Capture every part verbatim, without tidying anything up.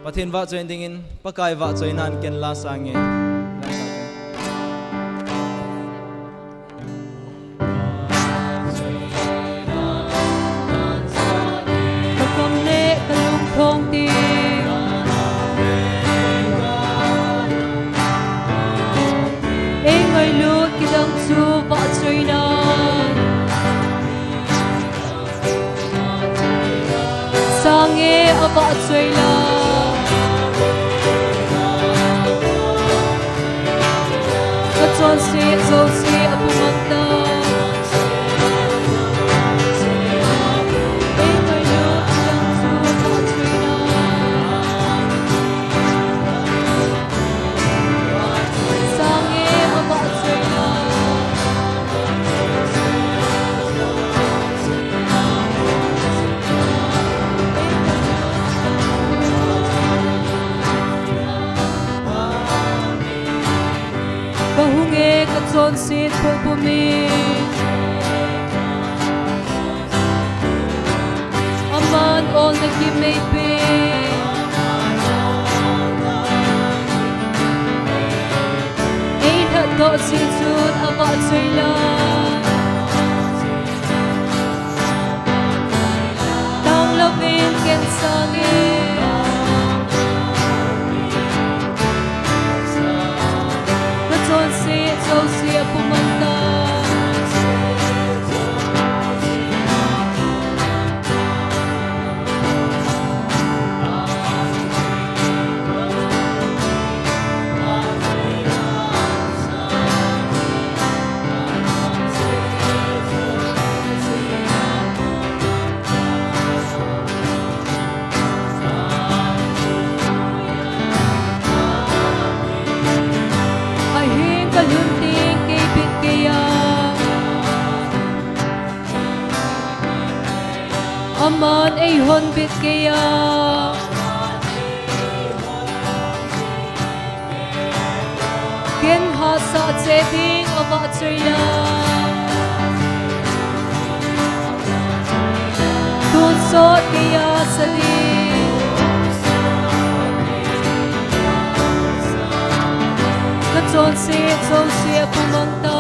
Pathen vahchoi dingin, Pakai vahchoinan ken la sange. Ka kam le ka lungthong ding, ei ngailut kidang chu vahchoinan sange a vahchoi la. Ka chonset jouse a pumang ta. Ei ngailut kidang chu vahchoi la. Ka hung e ka chonset pum pum in. Aman olna kim ei pe. Ei lhatdoh jeh chun a vahchoi la. Tang louvin ken sange. Ka chonset jouse a pumang ta. Ahin ka lhun ding kei bit kei a. Aman ei hon bit kei a. Ken hahsat cheh ding a vahchoi la. Tonsot kei a sa ding. Ka chonset jouse a pumang ta.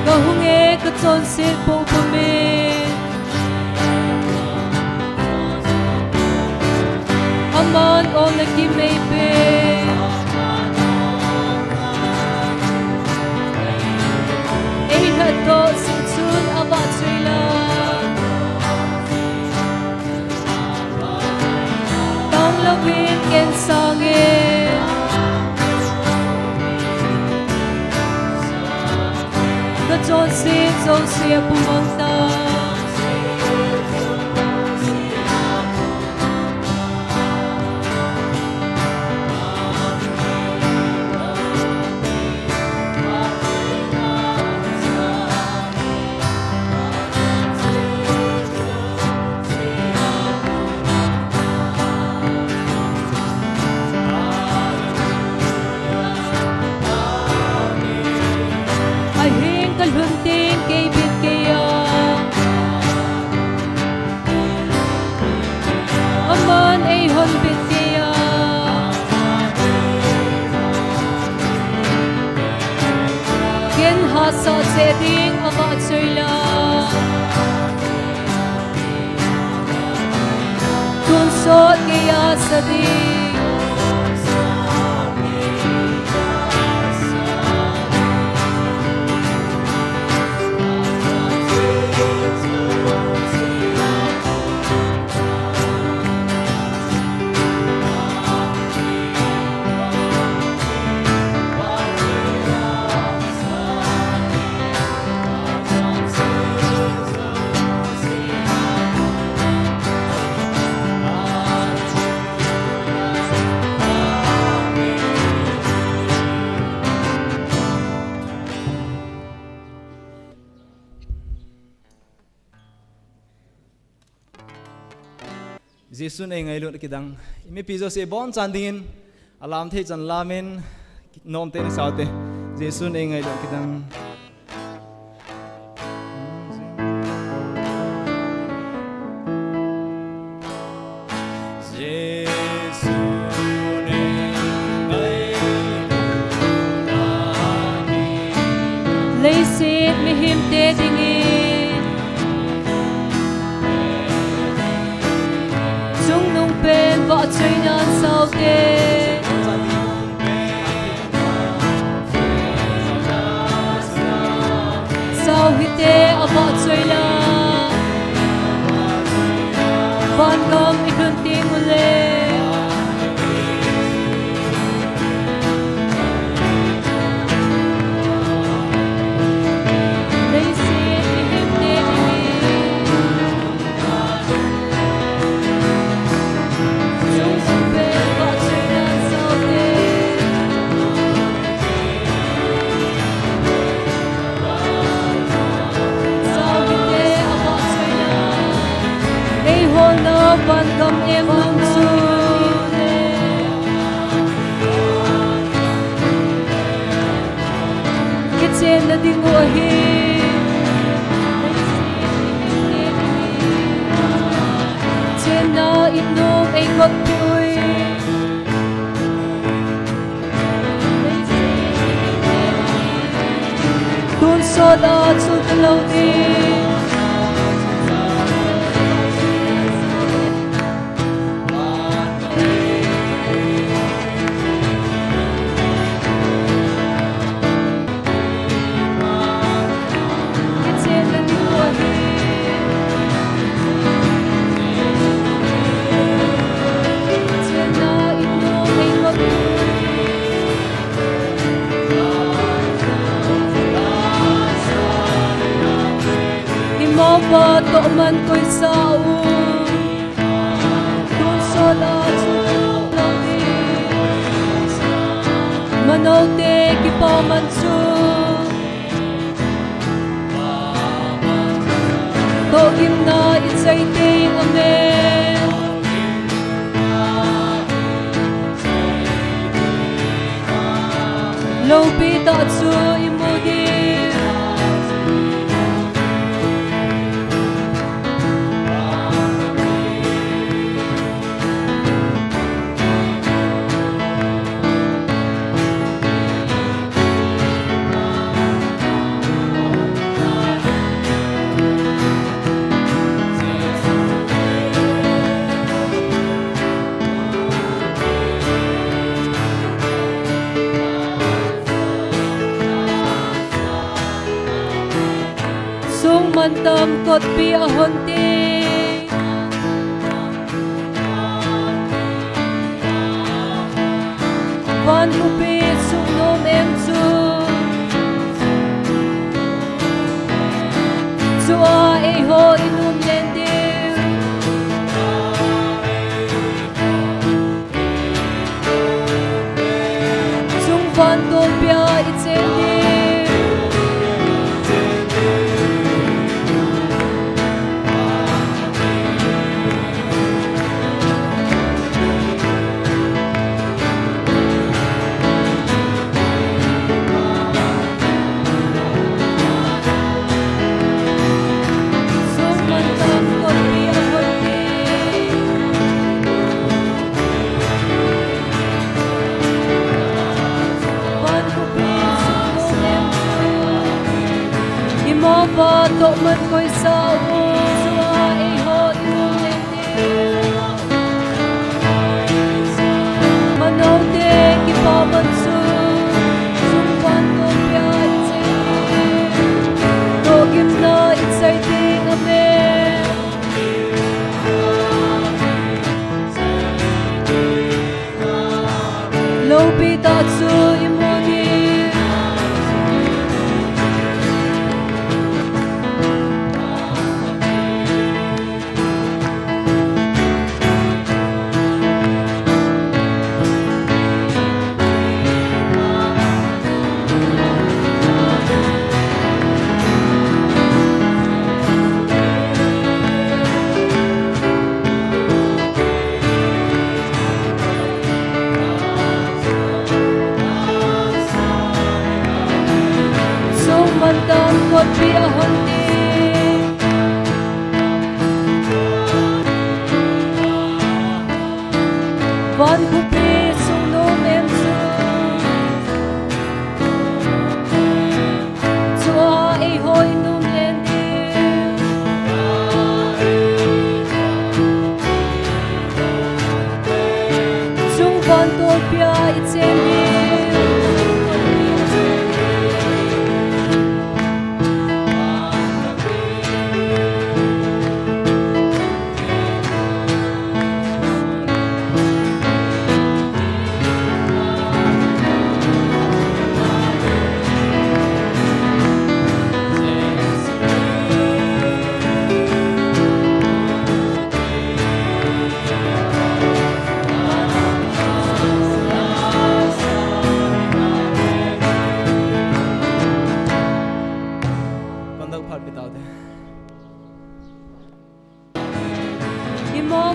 Ka hung e ka chonset pum pum in. Aman olna kim ei pe. Ei lhatdoh jeh chun a vahchoi la. Tang louvin ken sange. Ka chonset jouse a pumang ta. Ahin ka lhun ding kei bit kei a. Aman ei hon bit kei a. Ken hahsat cheh ding a vahchoi la. Tonsot kei a sa ding. Jesun eingailut kidang. Imipi jouse abonchan dingin, alam thei chan lamin, nomteni saute. Jesun eingailut kidang. Leiset mihemte dingin chungnungpen vahchoina saute. Sao hite avahchoina, vangam ilhun tengule. Eiho nau vangam em nung chu kichenna dingu ahi. Chenna in nung eigot peh uve. Tonsot a chun kalou ding. Imacha toh man koisa u. Tonsot a chun manote kipaman chu tohgimna ichai teng aume. Loupi tah chu imu ding. Sung mantam kotpi ahon teng. Van khopi sung nom em chu. Chua eiho i nom len ding. Chung vantolpi a i chen ding.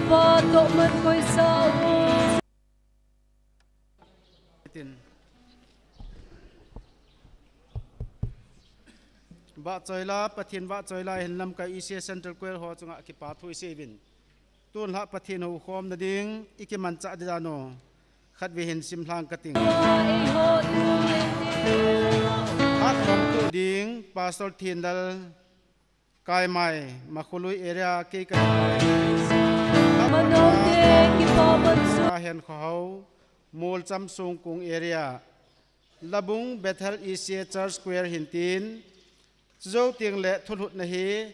Pa toh man koisa u. Tin. Vahchoila, Pathen vahchoila hin lamkai E C A Central Choir ho chunga kipa thu isei uvin. Tun lha Pathen houkhomna ding, ikimanchah ding dan u. Khatvei hin simlhang kating. Hat hom tu ding, Pastor Thenlal Kaimai, Makhului area, kei ka Manote, kipa mansu. Ka hen khohau, Molcham Songkung area. Labung Bethel E C A Church Choir hintin, chujou teng le thulhutna hi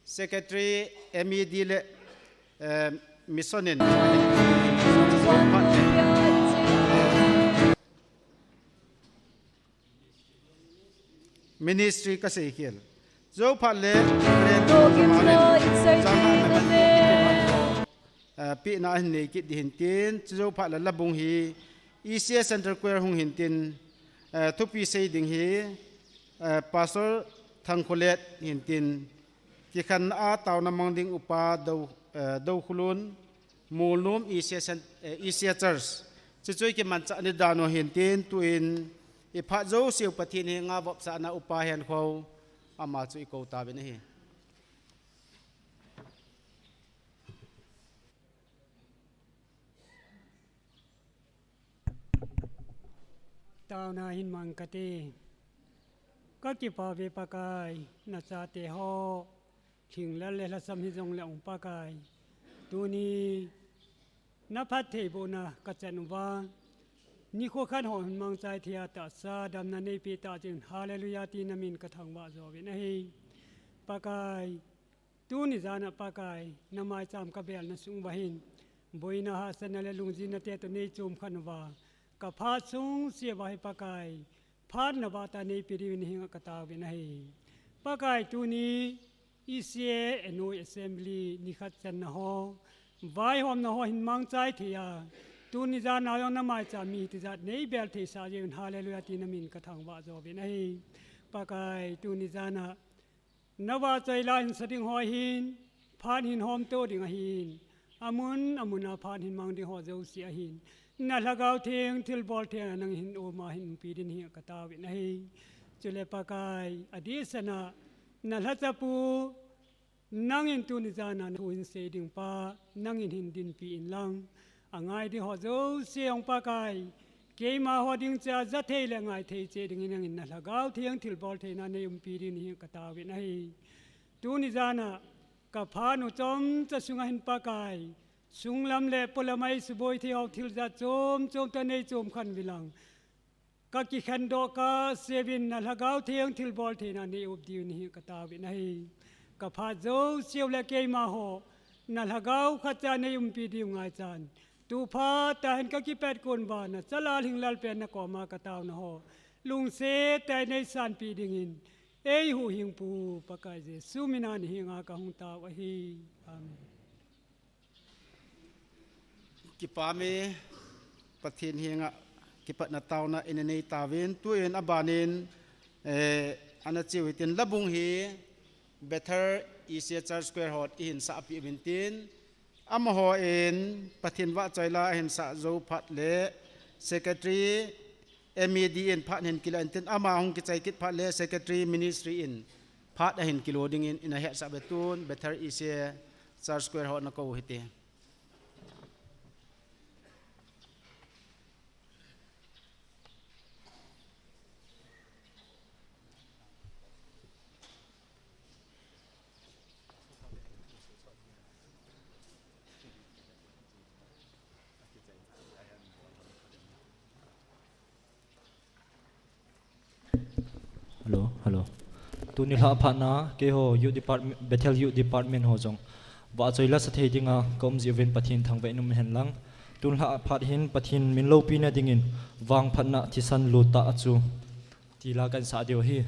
Secretary M E D le, eh, Mission in Ministry kasei khel. Chujou phat le Reverend Toh Kim Joma Toh in Insai Jama Teng na Ate. Eh, pehna ahin nei kit ding hintin, chujou phat le Labung hi E C A Central Choir hung hintin, eh, thupi sei ding hi, eh, Pastor Thangkholet hintin, kikhenna a taona mang ding upa Dou, eh, Doukhulun, Molnom E C A Cent-, eh, E C A Church. Chuchu ikimanchah ni dan u hintin, tuin iphat jouseu Pathen henga vopsahna upa hen khou, ama chu ikou tauvin ahi. Taona hin mang kate. Kakipah uve Pakai, nachate ho, thinglel le lhasam hijongle ong Pakai. Tuni, naphattheibohna kachan uva. Nikho khat ho hin mangchai thei a tahsa, damna neipeh tah jeh un, Hallelujah ti namin kathangvah jouvin ahi. Pakai, tuni jana Pakai, namaicham kabelna sung uva hin, boina hahsatna le lungjinna te toh neichom khen uva, kaphat sungse uva hi Pakai, phatna vah tah neipe diuvin nahenga kataovin ahi. Pakai tuni, E C A Anoi Assembly nikhat channa ho, vaihomna ho hin mangchai thei a, tuni jana jong namaicham mi tijat neibel theisah jeh un Hallelujah ti namin kathangvah jouvin ahi. Pakai tuni jana, navahchoila hinsa ding ho hin, phat hin homto ding ahin. Amun, amun a phat hin mang ding ho jouse ahin. Na Lhagao Theng, thilbol theng a nangin hin um a hin umpi ding nahenga kataovin ahi. Chule Pakai, adehset a, na lhachapu, nangin tuni jana thu hin sei ding pa, nangin hin dinpi inlang. Angai ding ho jouse ong Pakai, keima ho ding cheh a jathei le ngaithei cheh dingin nangin na Lhagao Theng thilbol theina neiumpi ding nahenga kataovin ahi. Tuni jana, kaphat u chomcha sunga hin Pakai, sunglam le polam a eisuboi thei ho thil jat chom chom toh neichom khen uvin lang. Kakikhen doh kaseuvin na Lhagao Theng thilbol theina neiup diu nahenga kataovin ahi. Kaphat jouseu le keima ho, na Lhagao khatcha neiumpi diu ngaichan. Tuphat tah hin kakipet kon uva, na Chalal Hinglal pen na koma kataona ho, lungset tah in neisanpeh dingin, eihuhhingpu Pakai Jesu mina nahenga kahung tao ahi. Amen. Kipah e, Pathen henga kipatna taona ina nei tauvin, tuin abanin, eh, ana cheu hitin Labung hi Bethel E C A Church Choir hon eihin sahpeh uvin tin, amahon Pathen vahchoila ahin sah jou phat le Secretary M E D in phat ahin kilo intin, ama hung kichai kit phat le Secretary Ministry in phat ahin kilo dingin ina hetsah uve. Tun Bethel E C A Church Choir ho nakou u hite. Hello, hello. Tuni lha phatna, keiho Youth Department, Bethel Youth Department ho jong vahchoila sa thei dinga ka um jeh uvin Pathen thangvah in um hen lang. Tun lha phat hin Pathen min loupina dingin vangphatna thisan lut tah chu tila kan sa diu ahi.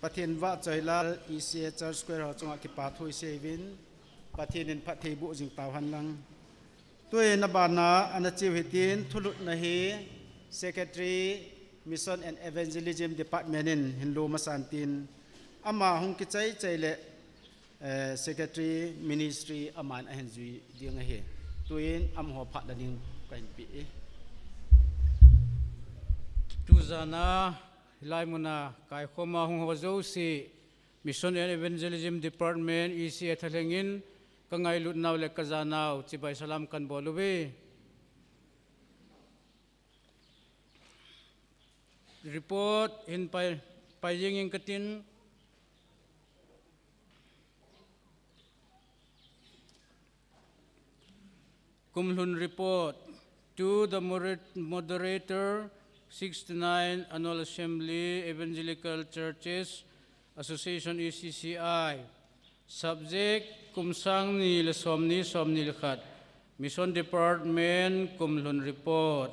Pathen vahchoilal E C A Church Choir ho chunga kipa thu isei uvin, Pathen in phatthei boh jing tauhen lang. Tuin abana ana cheu hitin thulhutna hi Secretary Mission and Evangelism Department in hin lo masan tin, ama hung kichai chai le, eh, Secretary Ministry aman ahin jui ding ahi. Tuin amaho phat la ding kahin pe e. Tujana hilai muna kaikhoma hung ho jouse, Mission and Evangelism Department, E C A thalhengin, ka ngailutnau le ka janau chibai salam kan bol uve. Report hin pai, pai jing ing katin. Kumlhun report. To the moder-, moderator, sixty-nine Annual Assembly, Evangelical Churches Association, E C C I. Subject, kum sang ni le som ni, som ni le khat. Mission Department, Kumlhun report.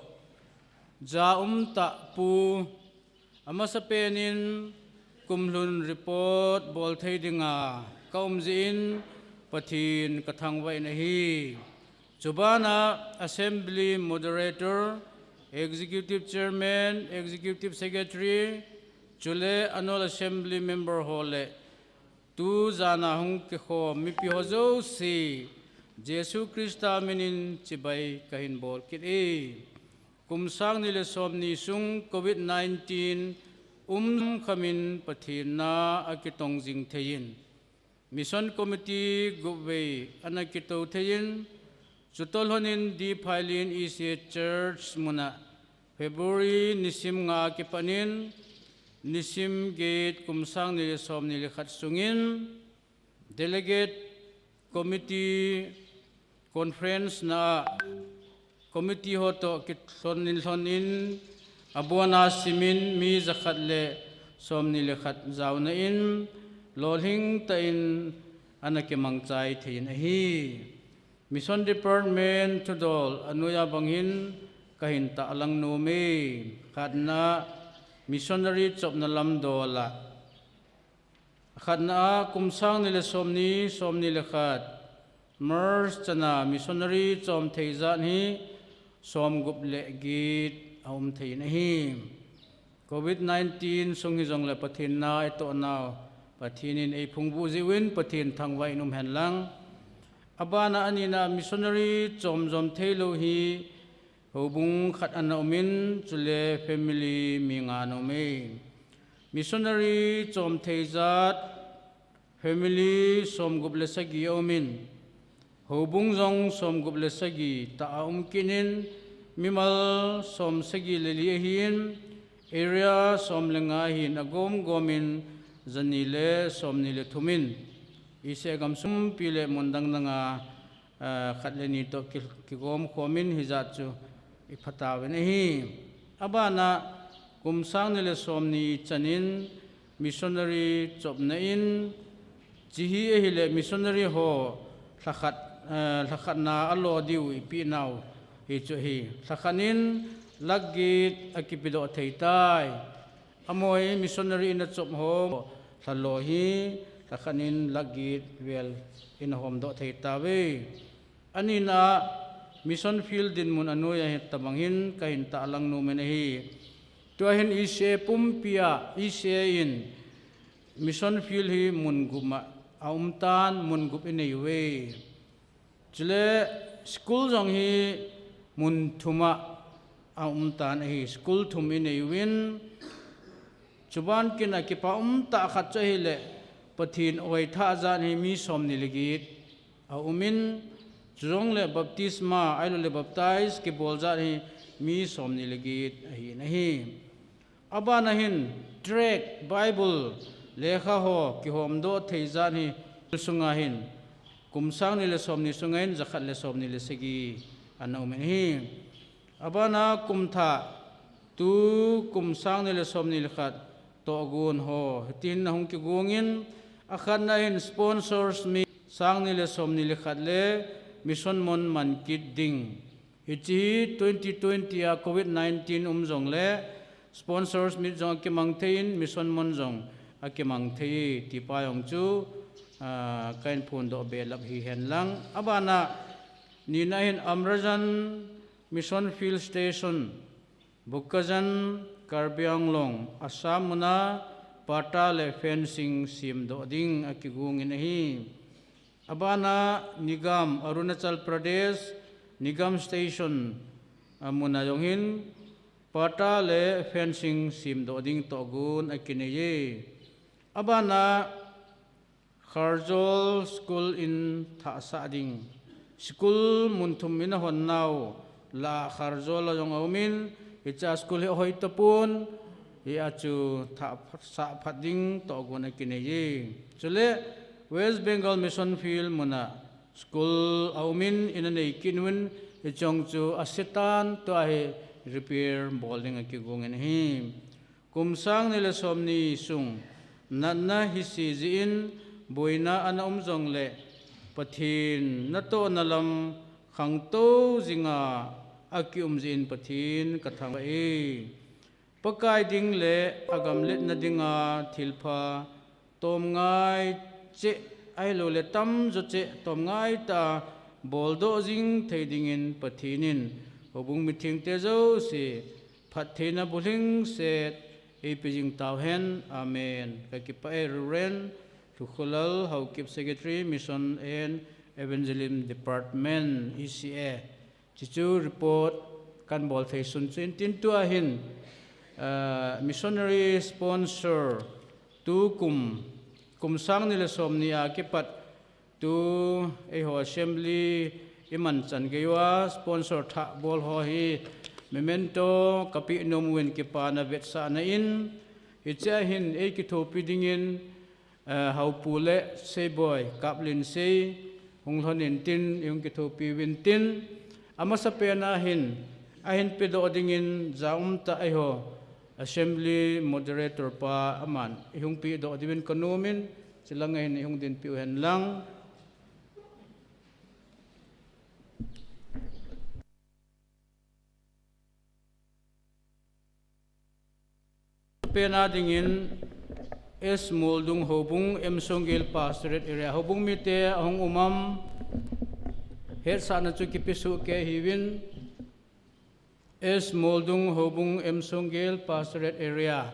Jaum tah pu. Amasapen in Kumlhun report bol thei dinga ka um jeh in Pathen ka thangvah in ahi. Chubana Assembly Moderator, Executive Chairman, Executive Secretary, chule Annual Assembly Member ho le tujana hung kikhom mipi ho jouse, Jesu Christa minin chibai kahin bol kit e. Kum sang ni le som ni sung Covid nineteen um khamin Pathen na akitong jing thei in, Mission Committee gupvei ana kitou thei in, chutoh lhonin D. Phailin E C A Church muna February nisim nga kipanin, nisim get kum sang ni le som ni le khat sungin, Delegate Committee Conference na committee ho toh kilhonin lhonin, abona simin mi jakhat le som ni le khat jaona in, lolhing tah in ana kimangchai thei in ahi. Mission Department thudol anoiya bang hin kahin tahlang nom e. Khatna, missionary chopna lam dol a. Khatna a, kum sang ni le som ni, som ni le khat, March chana missionary chom thei jat hi som gup le get aum thei in ahi. Covid nineteen sung hijongle Pathen na itoh nau, Pathen in eiphung vuh jeh uvin Pathen thangvah in um hen lang. Abana anina missionary chom jom thei lou hi, houbung khat ana umin, chule family mi nga ana um e. Missionary chom thei jat family som gup le sagi aumin, houbung jong som gup le sagi tah aum kit in, mimal som sagi le li ahin, area som le nga ahin, agom gomin jani le som ni le thum in, E C A gamsung pi le mun dang dang a, ah, khat le ni toh ki, kigom khomin hijat chu ipha tauvin ahi. Abana kum sang ni le som ni chanin missionary chopna in, chi hi ahile missionary ho lhakhat, eh, lhakhatna alo diu ipi nau hi chu ahi. Lhakhat in lakh get akipedoh thei tai. Amaho hi missionary in achop ho lhalo hi lhakhat in lakh get vel in ahomdoh thei tauve. Anina mission field dinmun anoiya hitabang hin kahin tahlang nom in ahi. Tua hin E C A pumpi a, E C A in mission field hi mun gup a aum tan, mun gup inei uve. Chule school jong hi mun thum a aum tan ahi, school thum inei uvin. Chuban kin a kipa um tah khat chu ahile, Pathen oitha jat hi mi som ni le get aumin, chujongle baptisma, ahilou le baptize kibol jat hi mi som ni le get ahin ahi. Abana hin tract, Bible, lekha ho kihomdoh thei jat hi sunga hin kum sang ni le som ni sunga hin jakhat le som ni le sagi ana um in ahi. Abana kum thah, tu kum sang ni le som ni le khat tohgon ho hitin ahung kigong in, akhatna hin sponsors meet sang ni le som ni le khat le mission mon man kit ding. Hiche hi twenty twenty a Covid nineteen um jongle sponsors meet jong akimang thei in mission mon jong akimang thei tipa jong chu, ah, kahin phondoh belap hihen lang. Abana, nina hin Amrajan Mission Field Station, Bokajan, Karbi Anglong, Assam muna patta le fencing semdoh ding akigongin ahi. Abana Nigam, Arunachal Pradesh, Nigam Station, ah, muna jong hin patta le fencing semdoh ding tohgon akinei e. Abana Kharjol School in thah sah ding. School mun thum in ahon nau lah Kharjol a jong aumin, hiche a school hi ahoi tapon, hia chu thah sah phat ding tohgon akinei e. Chule West Bengal Mission Field muna school aumin, in anei kit un, hiche jong chu asetan, tua hi repair bol ding akigongin ahi. Kum sang ni le som ni sung, natna hise jeh in boina ana um jongle, Pathen natohna lam khangtou jinga akium jeh in Pathen kathangvah e. Pakai ding le agamletna dinga thilpha tomngai cheh, ahilouleh tamjo cheh, tomngai tah a boldoh jing thei dingin Pathen in houbung mithengte jouse phattheina bulhingset eipe jing tauhen. Amen. Kakipah e, Reverend Lhukholal Haokip, Secretary, Mission and Evangelism Department, E C A. Chuchu report kahin bol thei sun chu intin, tua hin, ah, missionary sponsor, tukum, kum sang ni le som ni a kipat, tu eiho assembly iman chan geiya sponsor thah bol ho hi memento kapeh nom uvin kipana vetsahna in, hichea hin eikithopi dingin, eh, Haopu le Seiboi Kaplinsei hung lhon intin, ihung kithopi uvin tin, amasapen a hin, ahin pedoh dingin ja umtah eiho assembly moderator pa aman ihung pedoh diuvin kanomin, chulang a hin ihung dinpi uhen lang. Pen a dingin S Moldung Houbung, M Songgel Pastorate Area. Houbung mite ahung um am? Hetsahna chu kipesuh kei hiuvin. S Moldung Houbung, M Songgel Pastorate Area.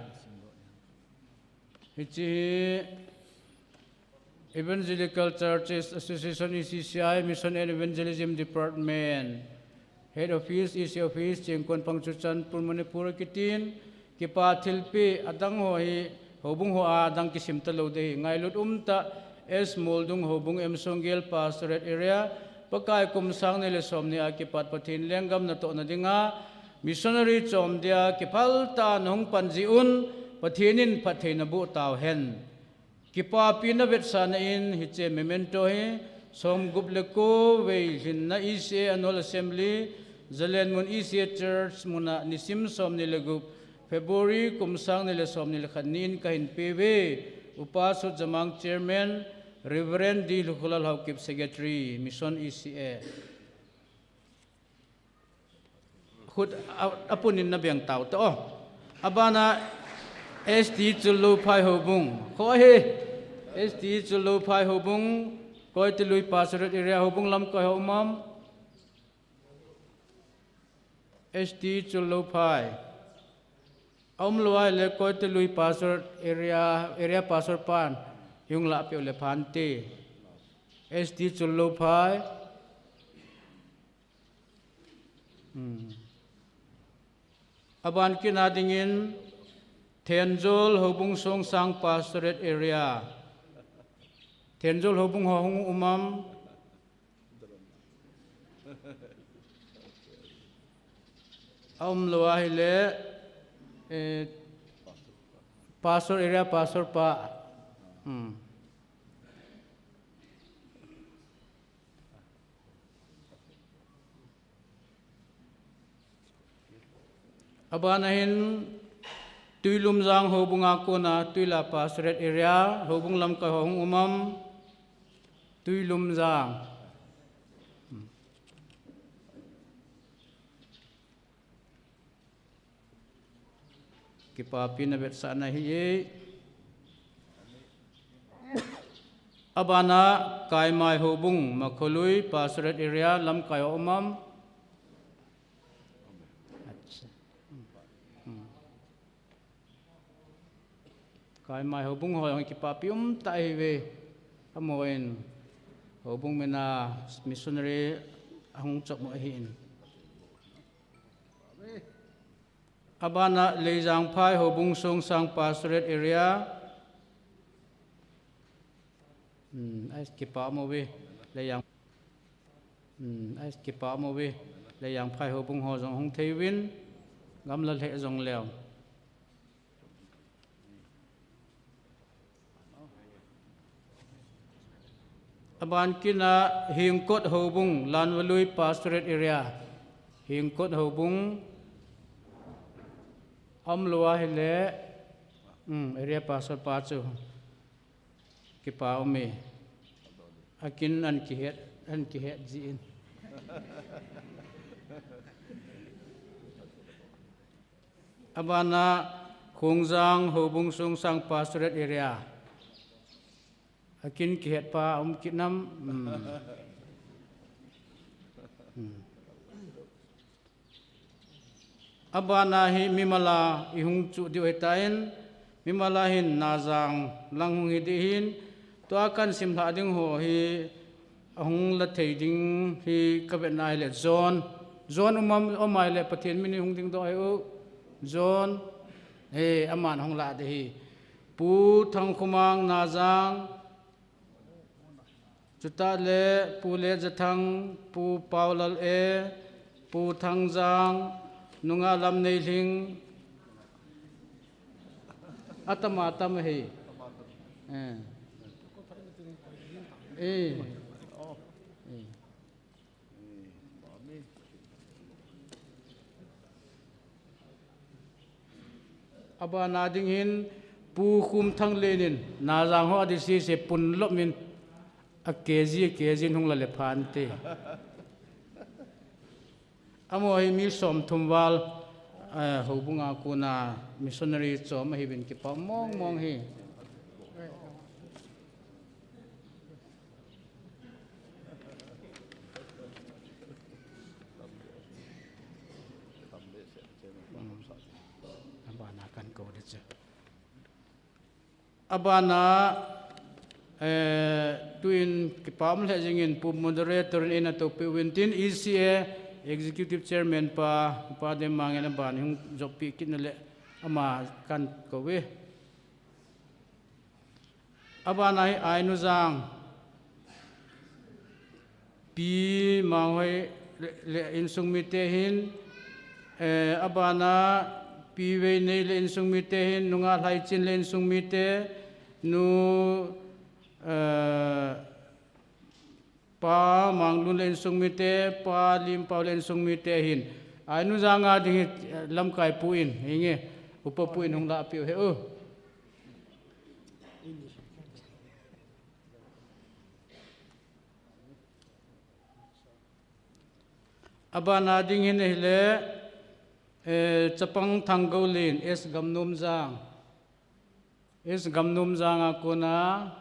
Hiche hi Evangelical Churches Association, E C C I, Mission and Evangelism Department, Head Office, E C Office, Chengkon, Phangchatang, Manipur akitin, kipa thilpeh adang ho hi, houbung ho a adang kisim talou ding ahi. Ngailut umtah, S Moldung Houbung, M Songgel Pastorate Area, Pakai kum sang ni le som ni a kipat Pathen lenggam natohna dinga missionary chom dia kiphal tah a nahung pan jeh un, Pathen in phatthei naboh tauhen. Kipapina vetsahna in hiche memento hi, somgup le ko vei lhinna E C A Annual Assembly, Jalenmun E C A Church muna nisim som ni le gup, February kum sang ni le som ni le khat ni in kahin peuve. Upa Sutjamang Chairman, Reverend D Lhukholal Haokip Secretary, Mission E C A. Khut a, apun in nabeng tau te o. Abana S T Chullouphai Houbung. Kho ahi. S T Chullouphai Houbung, Koitalui Pastorate Area, houbung lamkai ho um am? S T Chullouphai. Aumlou ahile Koitalui Pastorate Area, Area Pastor pan ihung lahpeh u le phante. S T Chullouphai. Hmm. Aban kit na dingin Thenjol Houbung, Songsang Pastorate Area. Thenjol Houbung ho hung um am? Aumlou ahile, eh, Pastor, Area Pastor pa. Hmm. Abana hin Tuilumjang Houbung a kona Tuila Pastorate Area, houbung lamkai ho hung um am? Tuilumjang. Kipapina vetsahna ahi e. Abana Kaimai Houbung, Makholui Pastorate Area, lamkai ho um am? Kaimai Houbung ho jong kipapi um tah ahiuve. Amaho in Houbung mina missionary ahung chop mo ahin. Abana Leijangphai Houbung Songsang Pastorate Area. Hmm, ai kipa mo ve. Leijang. Hmm, ai kipa mo ve. Leijangphai Houbung ho jong hung thei uvin. Gamla lheh jong leu. Aban kina Hingkot Houbung, Lanvalui Pastorate Area. Hingkot Houbung, umlou ahile, um, area pastor pa chu kipa um e. Akin an kihet, an kihet jin. Abana Khongjang Houbung Songsang Pastorate Area. Akin kihet pa um kit nam. Hmm. Hmm. Abana hi mimala ihung chu diu hitan, mimala hin Najang lang hung hi ding hin, tua kan simlha ding ho hi, ahung la thei ding hi ka vetna ahile John. John um am, um ahile Pathen min in hung dingdoh hih un. John, he, aman hung la ding ahi. Pu Thangkhomang Najang. Chutah le Pu Letjathang, Pu Paulal e, Pu Thangjang, nungah Lamneilhing. Atam atam ahi. Eh. Eh. Eh. Abana ding hin Pu Khumthanglen in Najang ho adih sese pun lop in a K G, a K G in hung la le phan te. Amaho hi mi somthum val, eh, Houbung a kona missionary chom ahiuvin kipa mong mong hi. Abana kan ko ding chu. Abana, eh, tuin kipa um lheh jingin Pu Moderator in eina toupi uvin tin E C A Executive Chairman pa, Pa Demang in aban hung joppi kit na le ama kan ko ve. Abana hi Ainujang. Pi Manghoi le, le insung mite hin, eh, abana Pi Veinei le insung mite hin, nungah Lhaichin le insung mite, nu, eh, Pa Manglun le insung mite, Pa Limpau le insung mite hin. Ainujang a ding hi, eh, lamkai pu in, hinge, upa pu in hung la piu hih un. Abana ding hin ahile, eh, Chapang Thanggolen, S Gamnomjang. S Gamnomjang a kona.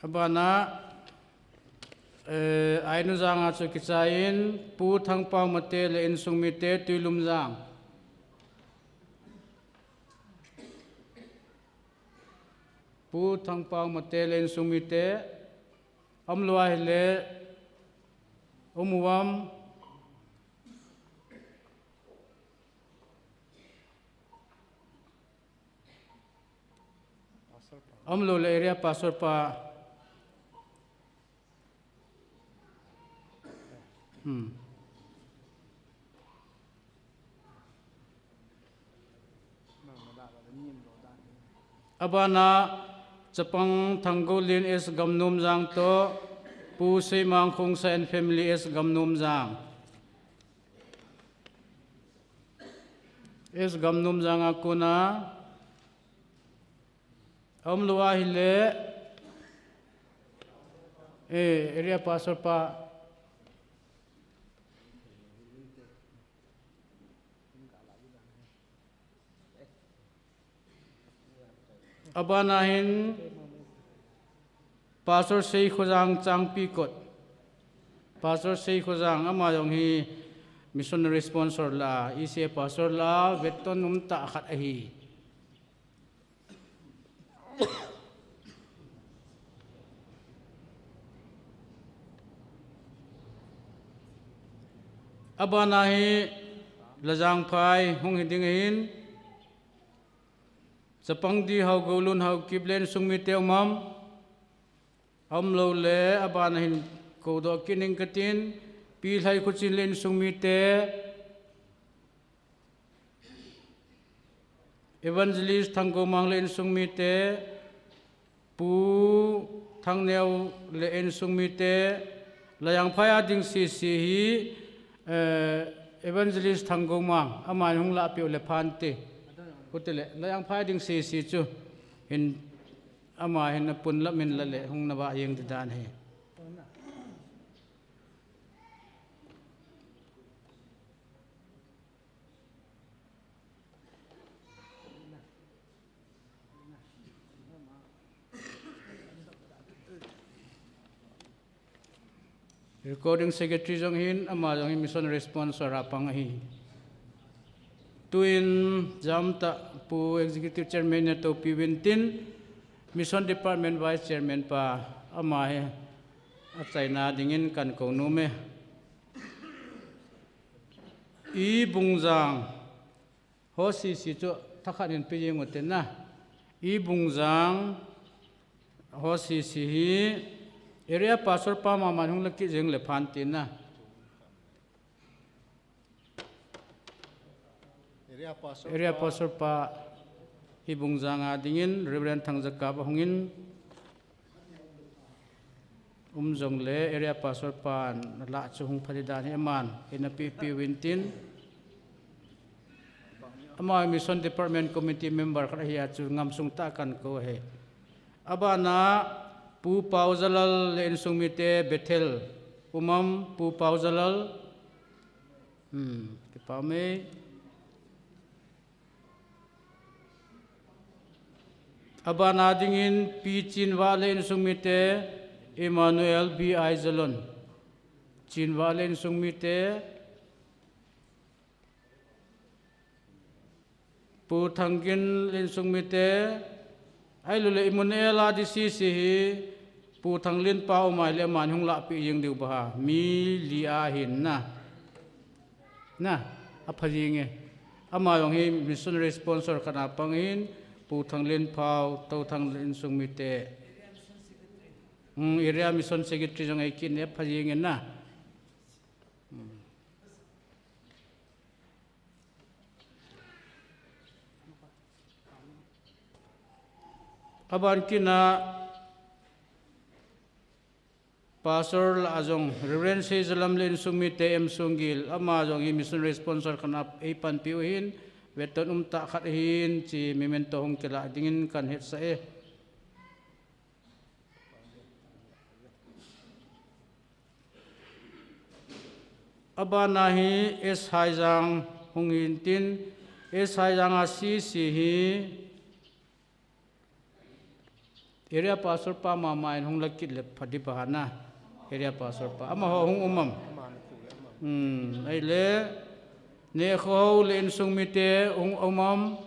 Abana, eh, Ainujang a chu kichai in, Pu Thangpau Mate le insung mite, Tuilumjang. Pu Thangpau Mate le insung mite, umlou ahile, um uvam. Umlou le area pastor pa. Hmm. Abana Chapang Thanggolen S Gamnomjang toh Pu Seimang Khongsai and family S Gamnomjang. S Gamnum janga kona, aum lou ahile, eh, area pastor pa, abana hin Pastor Seikhojang Changpikot. Pastor Seikhojang ama jong hi missionary sponsor la, E C A pastor la, veton umtah khat ahi. Abana hi Lajangphai hung hi ding ahin, Chapangdi Haogoulun Haokip le insung mite um am? Aum lou le, abana hin koudoh kit ning katin, Pi Lhaikhuchin le insung mite, Evangelist Thanggoumang le insung mite, Pu Thangneo le insung mite, Lajangphai a ding sese hi, eh, Evangelist Thanggoumang, aman hung lahpeh u le phante. Kutile, Lajangphai a ding sese chu hin, ama hin apun lam in la le, hung na vah jeng ding dan ahi. Recording secretary jong hin, ama jong hin missionary sponsor a pang ahi. Tuin jamtah Pu Executive Chairman na toupi uvin tin, Mission Department Vice Chairman pa, ama hi achaina dingin kan kou nom e. I Bungjang ho sese chu thakhat hin pe jeng u tin na. I Bungjang ho sese hi area pastor pa mama hung la kit jeng le phan tin na. Area pastor pa, area pastor pa, I Bungjang a dingin Reverend Thangjakap ahung in, um jongle area pastor pan lah chu hung pha ding dan hi aman hin apeh peh uvin tin, ama Mission Department Committee member khat ahi a chu ngamsung tah a kan kou ahi. Abana Pu Paojalal le insung mite, Bethel um am, Pu Paojalal? Hmm, kipa um e. Abana dingin Pi Chinvah le insung mite, Emmanuel B I Jalon. Chinvah le insung mite, Pu Thangginlin insung mite, ahilou le Emmanuel a ding sese hi, Pu Thanglin pa um ahile aman hung lahpeh jeng diu ba ha, mi li ahin na. Na, apha jeng e. Ama jong hi missionary sponsor khat a pang ahin, Pu Thanglin pau, Touthang le insung mite. Hmm, area mission secretary jong ahi kit e, apha jeng e na. Hmm. Aban kit na Pastor lah a jong Reverend Seijalam le insung mite, M Songgil, ama jong hi missionary sponsor khat a eipanpi u ahin, veton umtah khat ahin, hiche memento hung kilah dingin kan hetsah e. Abana hi S Haijang hung hin tin, S Haijang a sese hi area pastor pa mama in hung la kit le pha ding ba ha na, area pastor pa. Amaho hung um am? Hmm, ahile, Nekhohao le insung mite hung um am?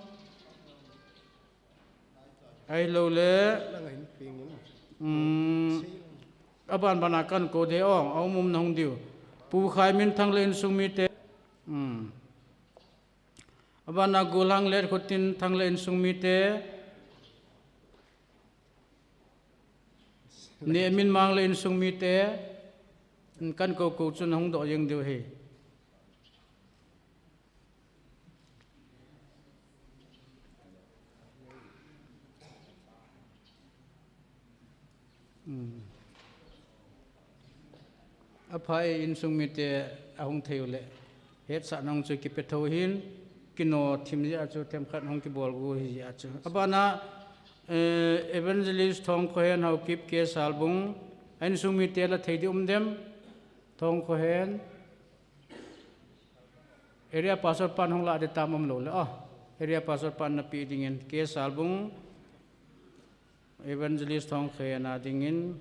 Ahilou le, um, aban ban a kan kou de ong, aum um na hung diu. Pu Khaiminthang le insung mite. Um. Aban a Golhang le Khotinthang le insung mite. Nehminmang le insung mite. Kan kou kou chun hung doh jeng diu ahi. Hmm. Apha e, insung mite ahung thei u le. Hetsah nung chu kipe tho hin. kino thim jeh a chu themkhat hung kibol gu hi jeh a chu. Abana, eh, Evangelist Thongkhohen Haokip K Salbung, a insung mite la thei ding um dem? Thongkhohen. Area Pastor pan hung la ding tam um lou le. Oh, Area Pastor pan na pe dingin K Salbung, Evangelist Thongkhohen a dingin.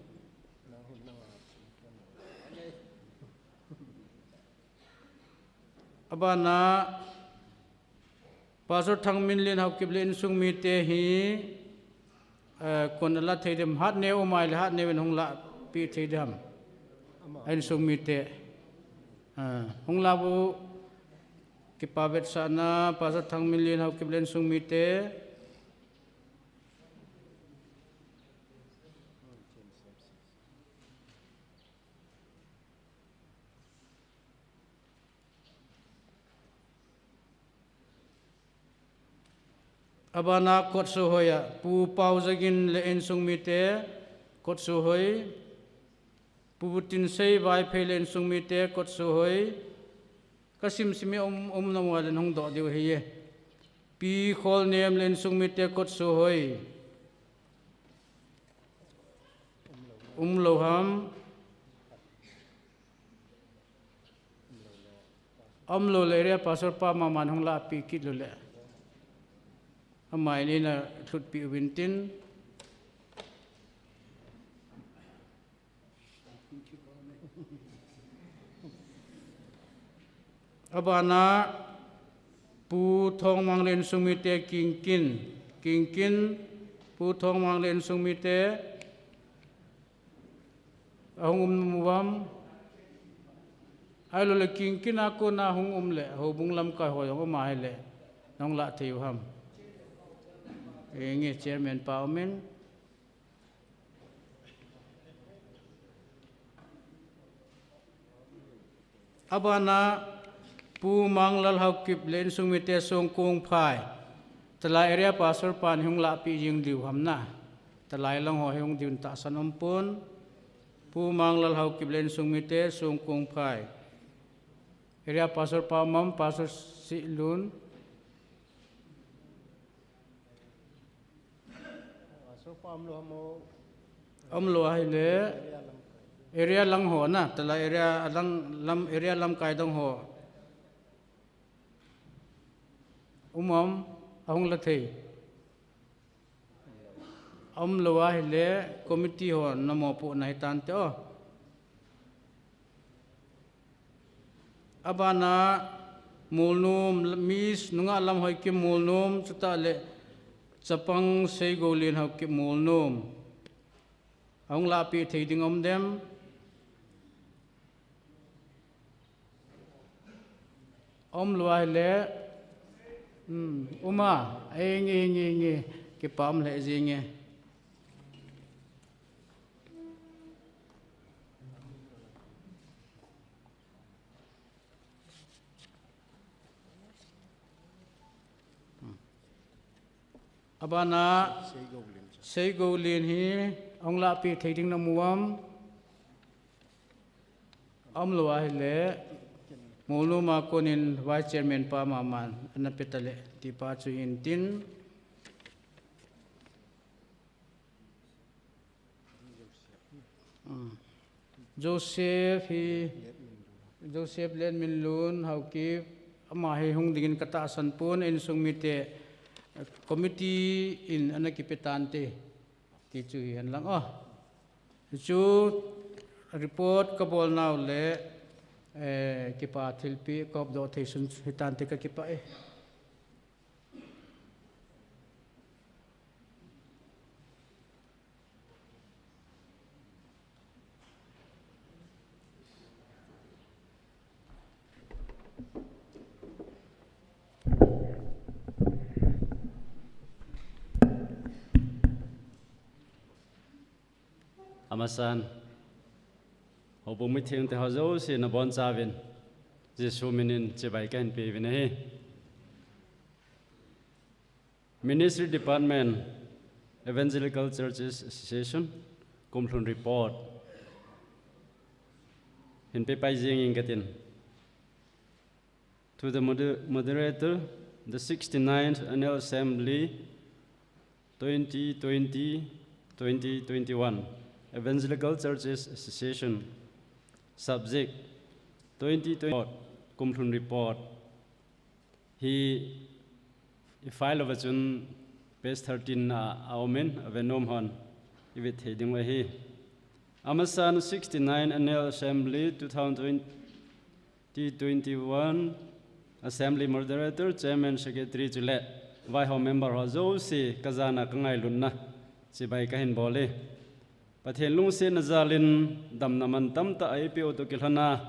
Abana, Pastor Thangminlen Haokip le insung mite hi, eh, kon la thei dem, hat neo mai le hat neo in hung la pe thei dem? A insung mite. Ah, hung la bu kipa vetsahna, Pastor Thangminlen Haokip le insung mite. Abana Kotsohoi a, Pu Paojagin le insung mite, Kotsohoi, Pu Tinsei Vaiphei le insung mite, Kotsohoi, ka simsim e um, um na mo le hung doh diu hi e. Pi Kholnem le insung mite, Kotsohoi. Um lou ham. Um lou le Area Pastor pa maman hung la pe kit lou le. Amai ni na thut pi uvin tin. Abana Pu Thongmang le insung mite Kingkin. Kingkin, Pu Thongmang le insung mite. Ahung um uvam. Ahilou le Kingkin a kona hung um le, houbung lamkai ho jong um ahile, nahung la thei u ham? Nge, Chairman pa umin. Abana Pu Manglal Haokip le insung mite Songkong phai. Talai Area Pastor pan hung la pe jing diu ham na. Talai lang ho hung diu tahsan um pon. Pu Manglal Haokip le insung mite Songkong phai. Area Pastor pa mam, Pastor Sihlun. Pastor pa um lou ham o. Um lou ahile. Area lang ho na, talai area lang, lam, area lamkai dong ho. Um am, ahung la thei. Um lou ahile, committee ho na mopohna hitante o. Abana Molnom, Miss Nungahlam Haokip Molnom, chutah le Chapang Seigoulen Haokip Molnom. Ahung la pe thei ding um dem? Um lou ahile, um, um a, e nge, nge, nge, kipa um le jing e. Abana, Seigoulen hi, ahung la pe thei ding na mu am? Um lou ahile, Molnom a konin Vice Chairman pa maman, ana pe tale, ti pa chu hin tin. Ah. Joseph hi, Joseph Lenminlun, Haokip, ama hi hung dingin ka tahsan pon, insung mite, committee in ana kipe tante, ti chu hi hen lang o. Chu report ka bol nau le, eh, kipa thilpeh ka hopdoh thei sun hitante ka kipah e. Amasan, houbung mithengte ho jouse nabonchauvin, Jesu minin chibai kahin peuvin ahi. Ministry Department, Evangelical Churches Association, kumlhun report hin pepai jing inge katin. To the moder-, moderator, The sixty-ninth Annual Assembly, twenty twenty, twenty twenty-one, Evangelical Churches Association. Subject: twenty twenty Kumlhun Report. Hi i file uva chun page thirteen a, a um in, a venom hon i vet thei ding u ahi. Amasan, sixty-nine Annual Assembly two thousand twenty, T twenty-one Assembly Moderator, Chairman, Secretary chule vaihom member ho jouse ka jana ka ngailutna chibai ka hin bol e. Pathen lungsetna jalin damna mantam tah a eipeh u toh kilhona,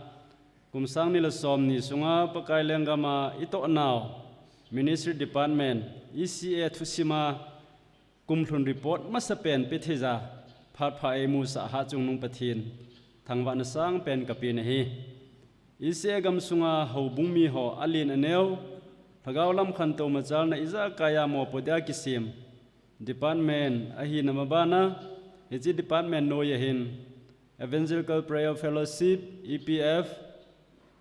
kum sang ni le som ni sunga Pakai lenggam a i toh nau Ministry Department, E C A thusim a Kumlhun Report masapen pe thei ja phat pha eimusah Hatchungnung Pathen thangvahna sangpen ka pe nahi. E C A gamsunga houbung mi ho alen aneo, lhagao lam khantou machalna ijakai a mopo dia kisem department ahina mabana, hiche department noiya hin Evangelical Prayer Fellowship, E P F,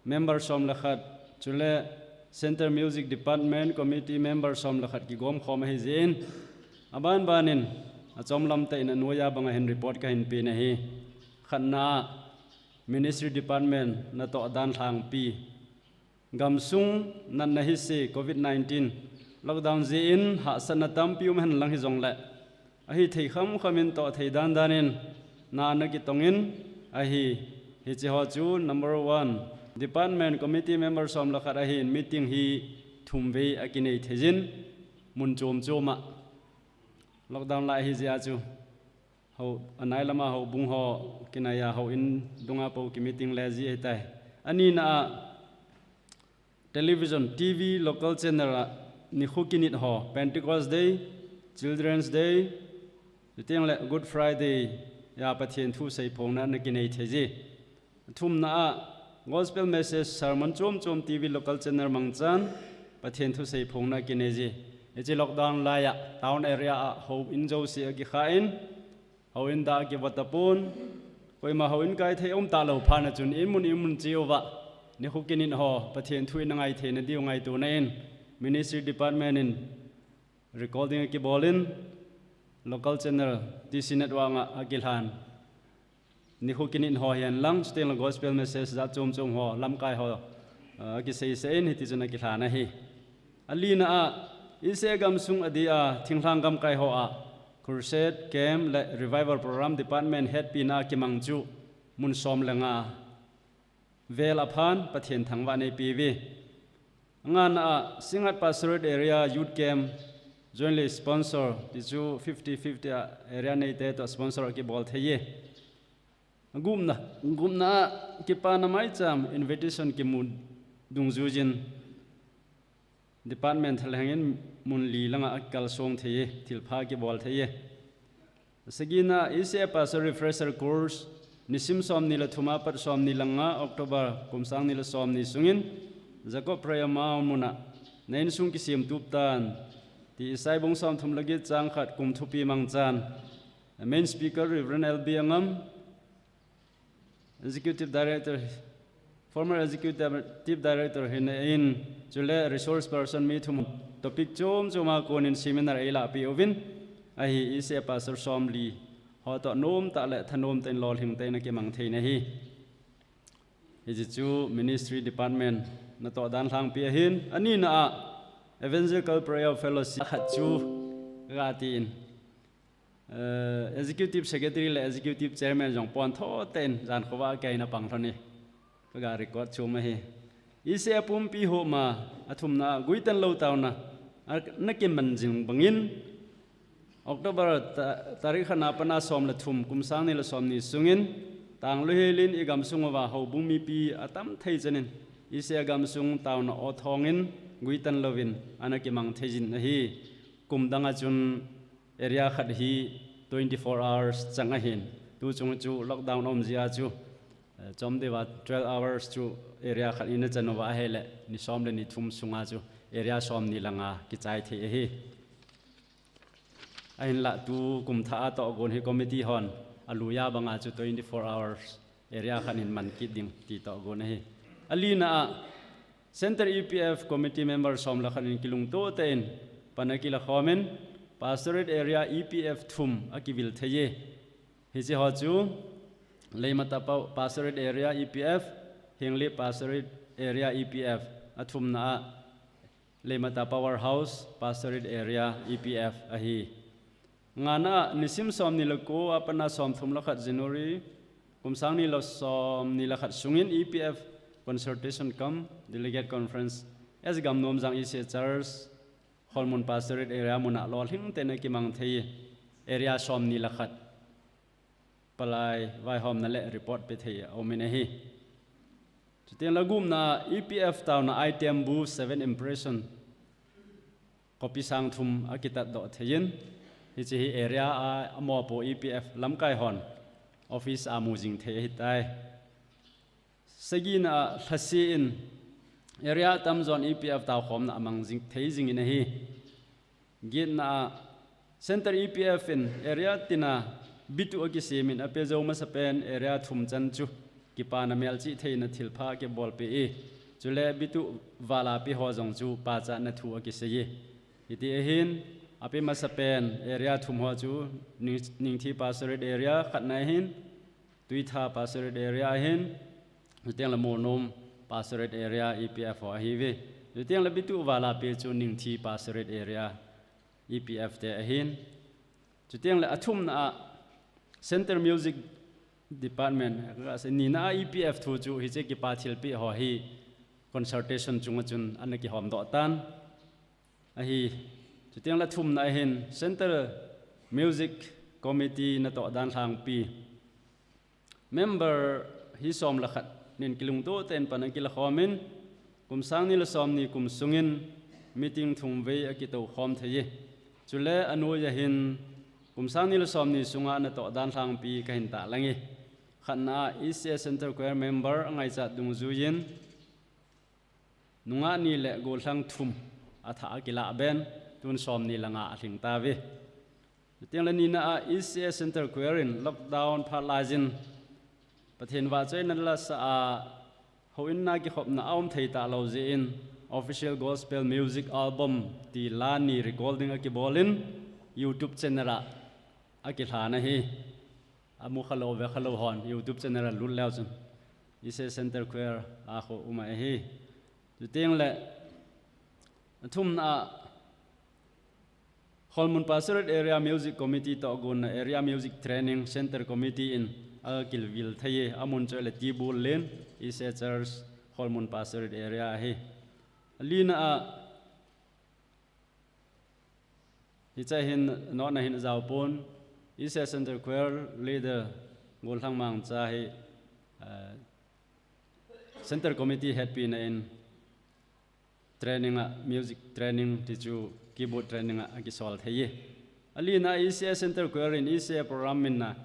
member som le khat, chule Centre Music Department Committee member som le khat kigom khom ahi jeh in, aban banin achom lam tah in anoiya banga hin report ka hin pe nahi. Khatna a, Ministry Department natoh dan lhangpi. Gamsung natna hise covid nineteen lockdown jeh in hahsatna tampi um hen lang hijongle, ahithei khamkham in toh thei dandan in na ana kitong in ahi. Hiche ho chu number one, department committee member som le khat ahin meeting hi thum vei akinei thei jin, mun chom chom a. Lockdown lai ahi jeh a chu ho, anai lama houbung ho kinaiya houin dunga pou kimeeting le ji ahitai. Anina a, television, T V, local channel a nikho kinit ho, Pentecost Day, Children's Day, chuteng le Good Friday a Pathen thu seiphongna ana kinei thei ji. Thumna a, gospel message sermon chom chom T V local channel mangchan Pathen thu seiphongna kinei ji. Hiche lockdown laiya town area a houin jouse akikha in, houin dah akivot tapon, koima houin kai thei um talou phat na chun in mun in mun cheuva nikho kinit ho Pathen thu in angai theina diu ngaitona in Ministry Department in recording akibol in, local channel T C Network a akilhan nikho kinit ho hihen lang, chuteng le gospel message jat chom chom ho, lamkai ho, ah, akiseisei in hiti chun akilhan ahi. Alina a, E C A gamsung adia thinglhang gamkai ho a crusade, camp le revival program department hetpina a kimang chu mun som le nga vel aphan Pathen thangvah in eipe uve. Angana a, Singngat Pastorate Area Youth Camp jointly sponsor, ti chu fifty fifty a area neite toh sponsor akibol thei e. Gupna, gupna a, kipana maicham invitation kimu dungjuijin department thalheng in mun li langa akikal song thei e, thilpha kibol thei e. Sagina, E C A Pastor Refresher Course, nisim som ni le thum apat som ni le nga October kum sang ni le som ni sungin, Jacob Prayer Mount muna, na insung kisem tup tan, ti Isai bung som thum le get chang khat kum thupi mangchan. Main speaker Reverend L B Angam, Executive Director, former Executive Director hina in, chule resource person mi thum topic chom chom a konin seminar eilahpi uvin, ahi E C A Pastor somli ho toh nomtah le thanom tah in lolhing tah in akimang thei nahi. Hiche chu Ministry Department natoh dan lhangpi ahin, anina a Evangelical Prayer Fellowship khat chu gati in. Eh, Executive Secretary le Executive Chairman jong pon tho ten jan khovah a kei na pang lhon e. Ka ga record chom ahi. E C A pumpi homa, athumna, guitan lou taona, a, na kiman jing bangin, October ta-, tarik khat na pat na som le thum, kum sang ni le som ni sungin, Tangluhel in i gamsung uva houbung mipi atam thei chan in, E C A gamsung taona o thong in, guitan louvin, ana kimang thei jin ahi. Kum dang a chun, area khat hi twenty-four hours chang ahin. Tu chung chu lockdown um jeh a chu, eh, chom deuva twelve hours chu area khat in achan uva ahile, ni som le ni thum sunga chu area som ni le nga kichai thei ahi. Ahinlah tu kum thah a tohgon hi committee hon aluiya banga chu twenty-four hours area khat in man kit ding ti tohgon ahi. Alina a, Centre E P F Committee member som le khat in kilungto tein pan akila khomin, Pastorate Area E P F thum akivil thei e. Hiche ho chu Leimata Pastorate Area E P F, Henglep Pastorate Area E P F, athumna a Leimata Powerhouse Pastorate Area E P F ahi. Ngana nisim somni le ko a pat a somthum le khat January, kum sangni le somni le khat sungin E P F consultation cum delegate conference S Gamnomjang E C Church, Kholmun Pastorate Area mun a lolhing tein akimang thei e. Area somni le khat palai vaihomna le report pe thei a um in ahi. Chuteng le gupna E P F taona item bu seven impression copy sang thum akitat doh thei in, hiche hi area a amopo E P F lamkai hon office a mu jing thei ahitai. Sagina a lhase in area tamjon E P F taokhomna amang jing thei jing in ahi. Getna a Centre E P F in area tina bitu akisem in ape jou masapen area thum chan chu kipana melchih theina thilpha akibolpeh e. Chule bitu vala pe ho jong chu pachatna thu akisei e. Hiti ahin, ape masapen area thum ho chu Ning, Ningthi Pastorate Area khatna ahin, Tuitha Pastorate Area ahin, chuteng le Molnom Pastorate Area E P F ho ahiuve. Chuteng le bitu vala pe chu Ningthi Pastorate Area E P F te ahin. Chuteng le athumna a Centre Music Department, nina a E P F thu chu hiche kipa thilpeh ho hi consultation chunga chun ana kihom doh tan ahi. Chuteng le thumna ahin Centre Music Committee natoh dan lhangpi member hi som le khat nin kilungto tein pan akila khomin, kum sangni le somni kum sungin meeting thum vei akitou khom thei e. Chule anoi ahin kum sangni le somni sunga natoh dan lhangpi kahin tahlang e. Khatna a E C A Centre Choir member angaichat dungjuiyin, nungah ni le gollhang thum athah akilah ben, tun somni le nga alhing tauve. Chuteng le nina a E C A Centre Choir in lockdown phat laiyin Pathen vahchoina lasah a houin a kikhopna aum thei talou jeh in Official Gospel Music Album ti la ni recording akibol in YouTube channel a akilhan ahi. Amu khalou ve khalou hon YouTube channel a lut leu chun E C A Centre Choir a kho um ahi. Chuteng le athumna a Kholmun Pastorate Area Music Committee toh gonna Area Music Training Centre Committee in akivil thei e, amun chu le Tibul Lane, E C A Church, Kholmun Pastorate Area ahi. Alina a hiche hin notna hin ajaopon, E C A Centre Choir leader gollhang mangcha hi, eh, Centre Committee hetpina in training a, music training ti chu keyboard training a akisol thei e. Alina E C A Centre Choir in E C A program min a,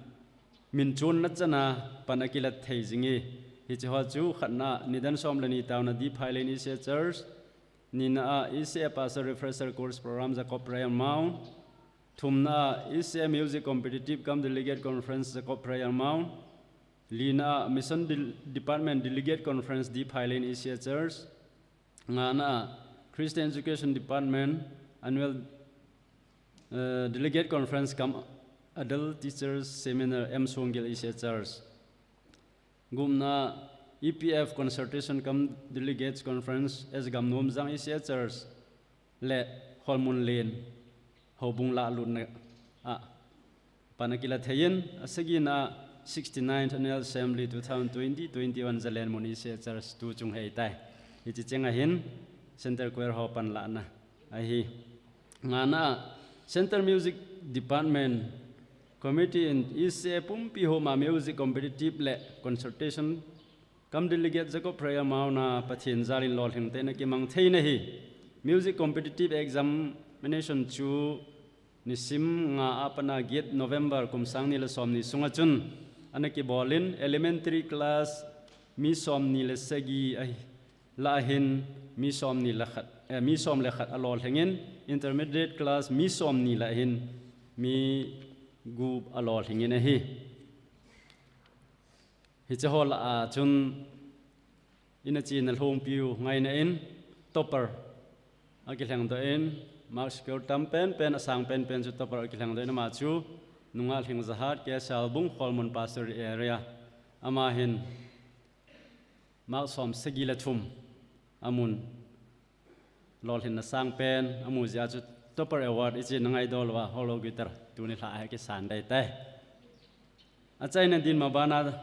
min chonna chan a pan akilat thei jing e. Hiche ho chu khatna nidan som le ni taona D Phai Lane E C A Church, nina a E C A Pastor Refresher Course Program Jacob Prayer Mount, thumna a E C A Music Competitive cum Delegate Conference Jacob Prayer Mount, lina a Mission Del-, Department Delegate Conference D Phai Lane E C A Church, ngana a Christian Education Department Annual, eh, Delegate Conference cum Adult Teachers Seminar M Songgel E C A Church, gupna E P F Consultation cum Delegates Conference S Gamnomjang E C A Church le Kholmun Lane houbung lahlutna a pan akilat thei in, asagina sixty-ninth Annual Assembly two thousand twenty twenty-one Jalenmun E C A Church tu chung hei tai. Hiche cheng ahin Centre Choir ho panlahna ahi. Ngana a Centre Music Department Committee in E C A pumpi homa music competitive le consultation cum Delegate Jacob Prayer Mount a Pathen jal in lolhing tein akimang theina ahi. Music competitive examination chu nisim nga a pat a get November kum sang ni le som ni sunga chun ana kibol in, elementary class mi som ni le sagi ahi, lah a hin mi som ni le khat, eh, mi som le khat alolhing in, intermediate class mi som ni lah a hin mi gup alolhing in ahi. Hiche ho lah a chun Ina china lhongpiu ngaina in topper akilhengdoh in, mark score tam penpen, asang penpen chu topper akilhengdoh in, ama chu Nunga Lhingzahat, K. Salbung, Kholmun Pastorate Area. Ama hin mark som sagi le thum amun. Lolhinna sangpen amu jeh a chu topper award ichena ngaidol uva hollow guitar tuni lha a kisan dai tai. Achaina din mabana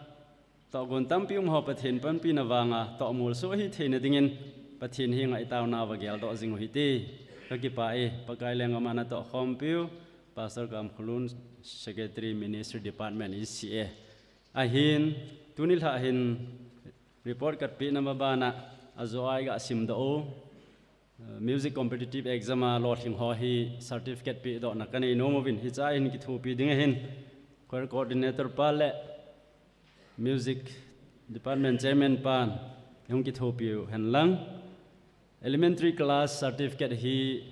tohgon tampi um ho Pathen panpina vanga tohmol soh ahi theina dingin Pathen henga itaona va geldoh jing u hite. Kakipah e, Pakai lenggam a natoh khompiu Pastor Kamkholun, Secretary, Ministry Department, E C A. Ahin, tuni lha hin report katpehna mabana ajo a iga simdoh u, music competitive exam a lolhing ho hi certificate pehdohna kanei nom uvin, hiche a hin kithopi ding ahin, choir coordinator pa le music department chairman pan hung kithopiu henlang. Elementary class certificate hi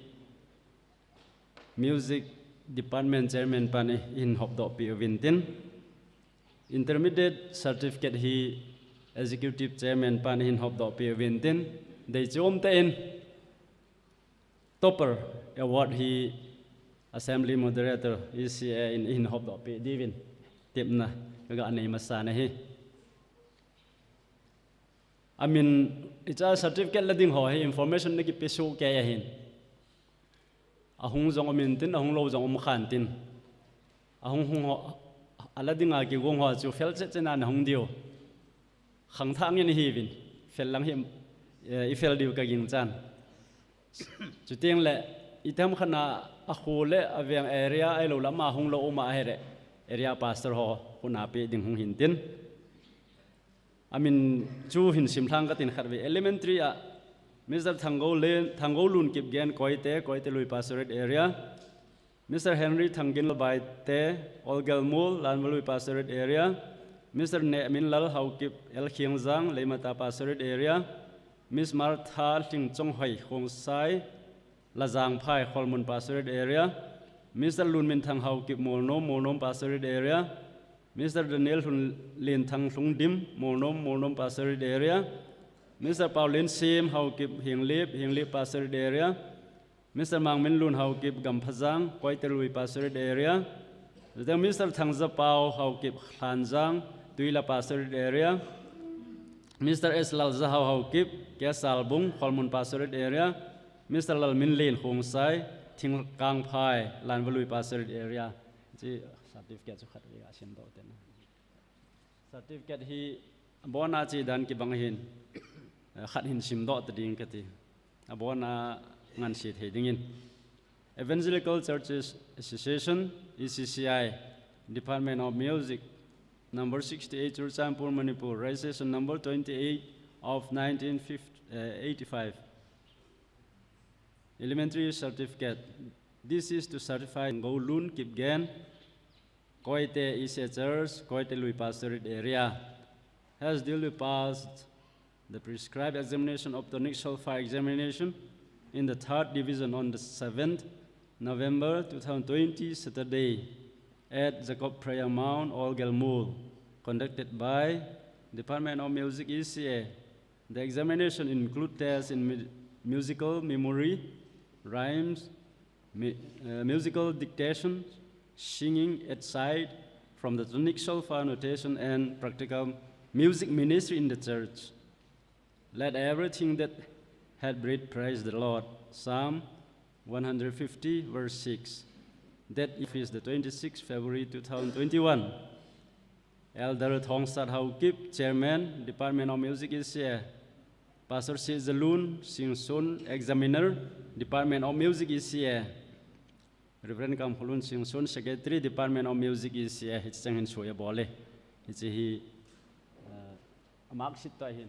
music department chairman pan ihin hopdohpeh uvintin, intermediate certificate hi executive chairman pan ihin hopdohpeh uvintin, deichom tah in topper award hi assembly moderator, E C A in ihin hopdohpeh diuvin tepna kaga nei masan ahi. Amin, hiche a certificate la ding ho hi information nakipe soh kei ahin. Ahung jong um intin, ahung lou jong um khantin. Ahung hung ho, ala dinga kigong ho chu fel chet chet a nahung diu. Khangthah ngen ihiuvin, fel lang hi, eh, ifel diu kaginchan. Chuteng le, itiham khat a akho le aveng area ahilou le ama hung lou um ahile, area pastor ho khut a pe ding hung hintin. Amin chu hin simlhang katin, khatvei elementary a Mister Thanggolun, Thanggolun Kipgen, Koite, Koite Lui Pastorate Area. Mister Henry Thangginlal Baite, Olgelmol, Lanvalui Pastorate Area. Mister Nehminlal Haokip, L Khengjang, Leimata Pastorate Area. Miss Martha Lhingchonghoi, Khongsai, Lajangphai, Kholmun Pastorate Area. Mister Lunminthang Haokip, Molnom, Molnom Pastorate Area. Mister Daniel Lhun-, Lenthang Lhungdim, Molnom, Molnom Pastorate Area. Mister Paulinsim Haokip, Henglep, Henglep Pastorate Area. Mister Mangminlun Haokip, Gamphajang, Koite Lui Pastorate Area. Chuteng Mister Thangjapao Haokip, Lhanjang, Tuila Pastorate Area. Mister S Laljahao Haokip, K Salbung, Kholmun Pastorate Area. Mister Lalminlen Khongsai, Thingkangphai, Lanvalui Pastorate Area. Hiche certificate chu khatvei ga simdoh tena. Certificate hi abona che dan kibang ahin, eh, khat hin simdoh ta ding kati. Abona ngansi thei dingin. Evangelical Churches Association, E C C I, Department of Music, number sixty-eight, Churachandpur, Manipur, registration number twenty-eight of nineteen eighty-five. Elementary certificate. This is to certify Thanggolun Kipgen, Koite E C A Church, Koite Lui Pastorate Area, has duly passed the prescribed examination of tonic solfa examination in the third division on the seventh November two thousand twenty, Saturday, at Jacob Prayer Mount, Olgelmol, conducted by Department of Music, E C A. The examination include tests in mu-, musical memory, rhymes, mu-, uh, musical dictation, singing at sight from the tonic solfa notation, and practical music ministry in the church. Let everything that hath breath praise the Lord. Psalm one hundred fifty, verse six. Date is the twenty-sixth February two thousand twenty-one. Elder Thongsat Haokip, Chairman, Department of Music, E C A. Pastor Sijalun Singson, Examiner, Department of Music, E C A. Reverend Kamkholun Singson, Secretary, Department of Music, E C A. Hiche chang hin sui abol e. Hiche hi, uh, a mark sheet toh ahin.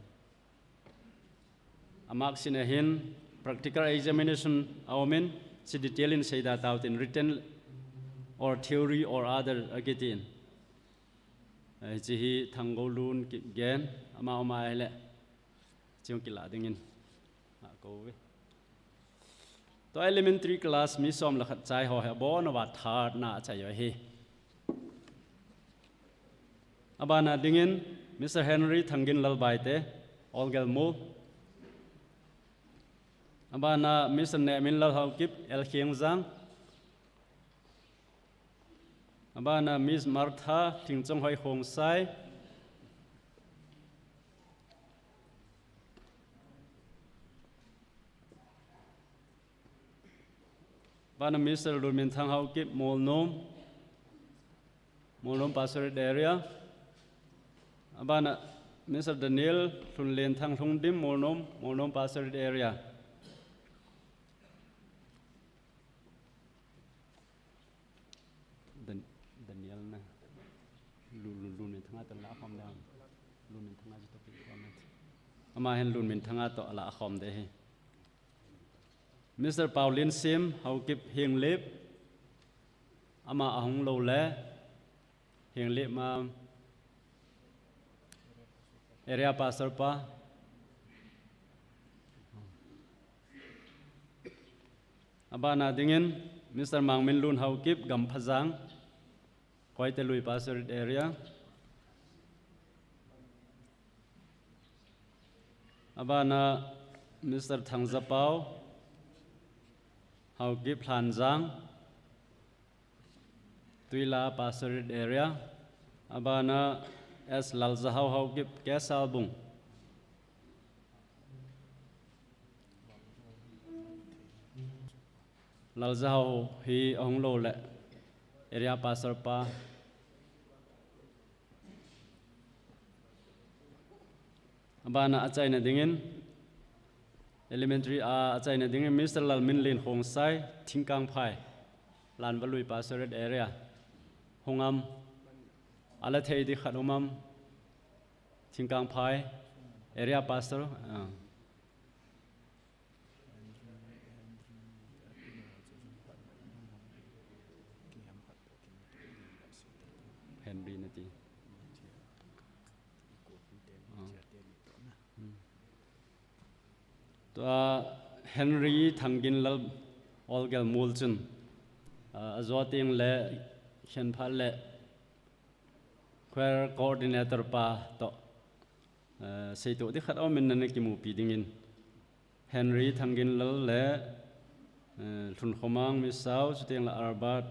A mark sheet a hin practical examination aumin, hiche detail in seida tautin, written or theory or other akitin. Eh, hiche hi Thanggolun Kipgen, ama um ahile, hiche hung kilah dingin akou ve. Tua elementary class mi som le khat chai ho hi abon uva third na achai u ahi. Abana dingin Mister Henry Thangginlal Baite, Olgel Mol. Abana Mister Nehminlal Haokip, L Khengjang. Abana Miss Martha Lhingchonghoi Khongsai. Abana Mister Lunminthang Haokip, Molnom. Molnom Pastorate Area. Abana Mister Daniel Lhunlenthang Lhungdim, Molnom, Molnom Pastorate Area. Dan-, Daniel na. Lu-, lu-, Lunminthang a to la khom da. Lunminthang a to pi khom na. Ama hin Lunminthang a to la khom de hi. Mister Paulinsim Haokip, Henglep. Ama ahung lou le. Henglep ma Area Pastor pa. Abana dingin Mister Mangminlun Haokip, Gamphajang, Koitelui Pastorate Area. Abana Mister Thangjapao Haokip, Lhanjang, Tuila Pastorate Area. Abana S Laljahao Haokip, Kesalbung. Laljahao hi ahung lou le Area Pastor pa. Abana achaina dingin, Elementary a achaina dingin Mister Lalminlen Khongsai, Thingkangphai, Lanvalui Pastorate Area. Hung am, ala thei di khat um am, Thingkangphai Area Pastor. Ah. Henry nati. Ah. Hmm. Tua Henry Thangginlal Olgel Mol chun, ah, ajo teng le khenphat le choir coordinator pa to, eh, seito di khat aum in nana kimupi dingin. Henry Thangginlal le, eh, Lhunkhomang Misao, chuteng le Albert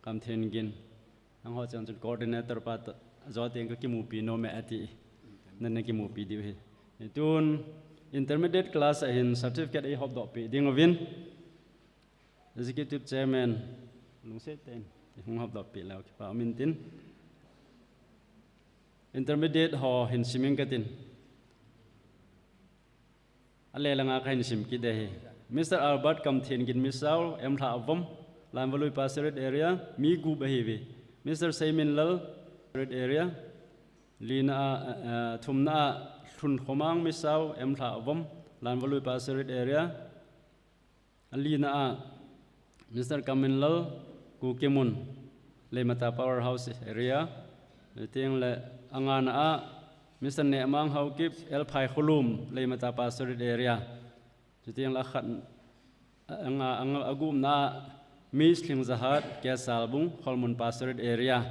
Kamthengin. Nang ho chang chun coordinator pa to, ajo teng ka kimupi nom e ati. Nana kimupi diu hi. Tun intermediate class a hin certificate eihop doh pi ding uvin. Executive Chairman, lungset tah in, hung hop doh pi leu kipa um in tin. Intermediate ho hin sim ing katin. Ale langa kahin sim kit e hi. Mister Albert Kamthengin Misao, M Lhavom, Lanvalui Pastorate Area, mi gup ahi ve. Mister Seiminlal, Pastorate Area, lina a, eh, eh, thumna a, Lhunkhomang Misao, M Lhavom, Lanvalui Pastorate Area, alina a, Mister Kamminlal Kukimun, Leimata Powerhouse Area, chuteng le angana a, Mister Nehmang Haokip, L Phaikholum, Leimata Pastorate Area. Chuteng le akhat, anga, anga, agupna a, Miss Lhingjahat, Kesalbung, Kholmun Pastorate Area.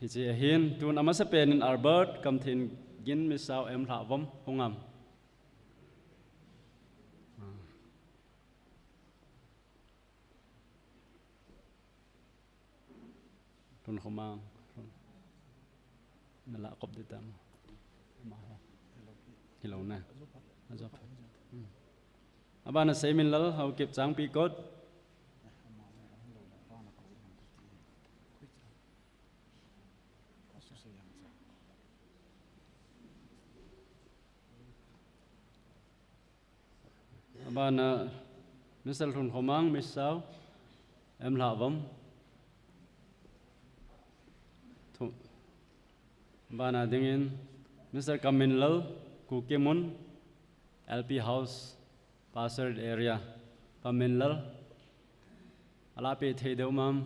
Hiche ahin, tun amasapen in Albert Kamthengin Misao, M Lhavom, hung am. Lhunkhomang. Nala kop di tam. Hilou na. Ajop. Hmm. Abana Seiminlal Haokip, Changpikot. Abana Mister Lhunkhomang Misao, M Lhavom. Thu-, abana dingin Mister Kamminlal Kukimun, L P House, Pastorate Area. Kamminlal. Ala pe thei deu mam,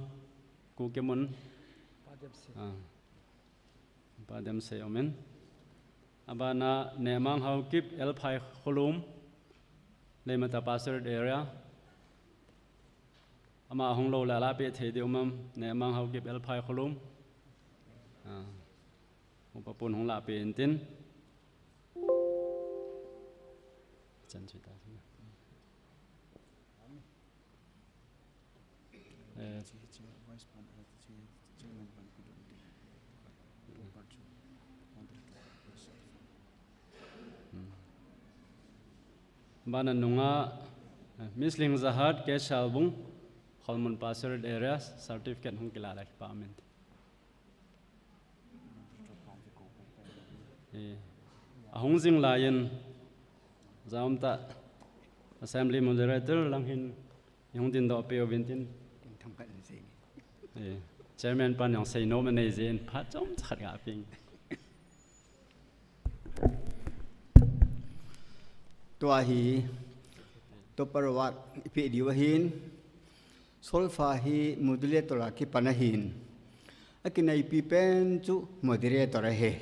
Kukimun. Pa Demsei. Ah. Pa Demsei aum in. Abana Nehmang Haokip, L Phaikholum, Leimata Pastorate Area. Ama hung lou le ala pe thei deu mam, Nehmang Haokip, L Phaikholum. Ah. Upa pun hung la pe in tin. Chan chu ta. Eh, hmm. Bana nunga, eh, Miss Lingzahat K Shalbung, Kholmun Pastorate Area, certificate hung kila le kipa min. Eh, ahung jing laiyin, jaum ta Assembly Moderator lang hin, hung din doh peh uvin tin. Eh, Chairman pan jong seinom anei jin, phat chomcha khat gapeh. Tua hi, topper award ipeh diu ahin, solfa hi moderator a kipan ahin. Akinaipi pen chu moderator ahi.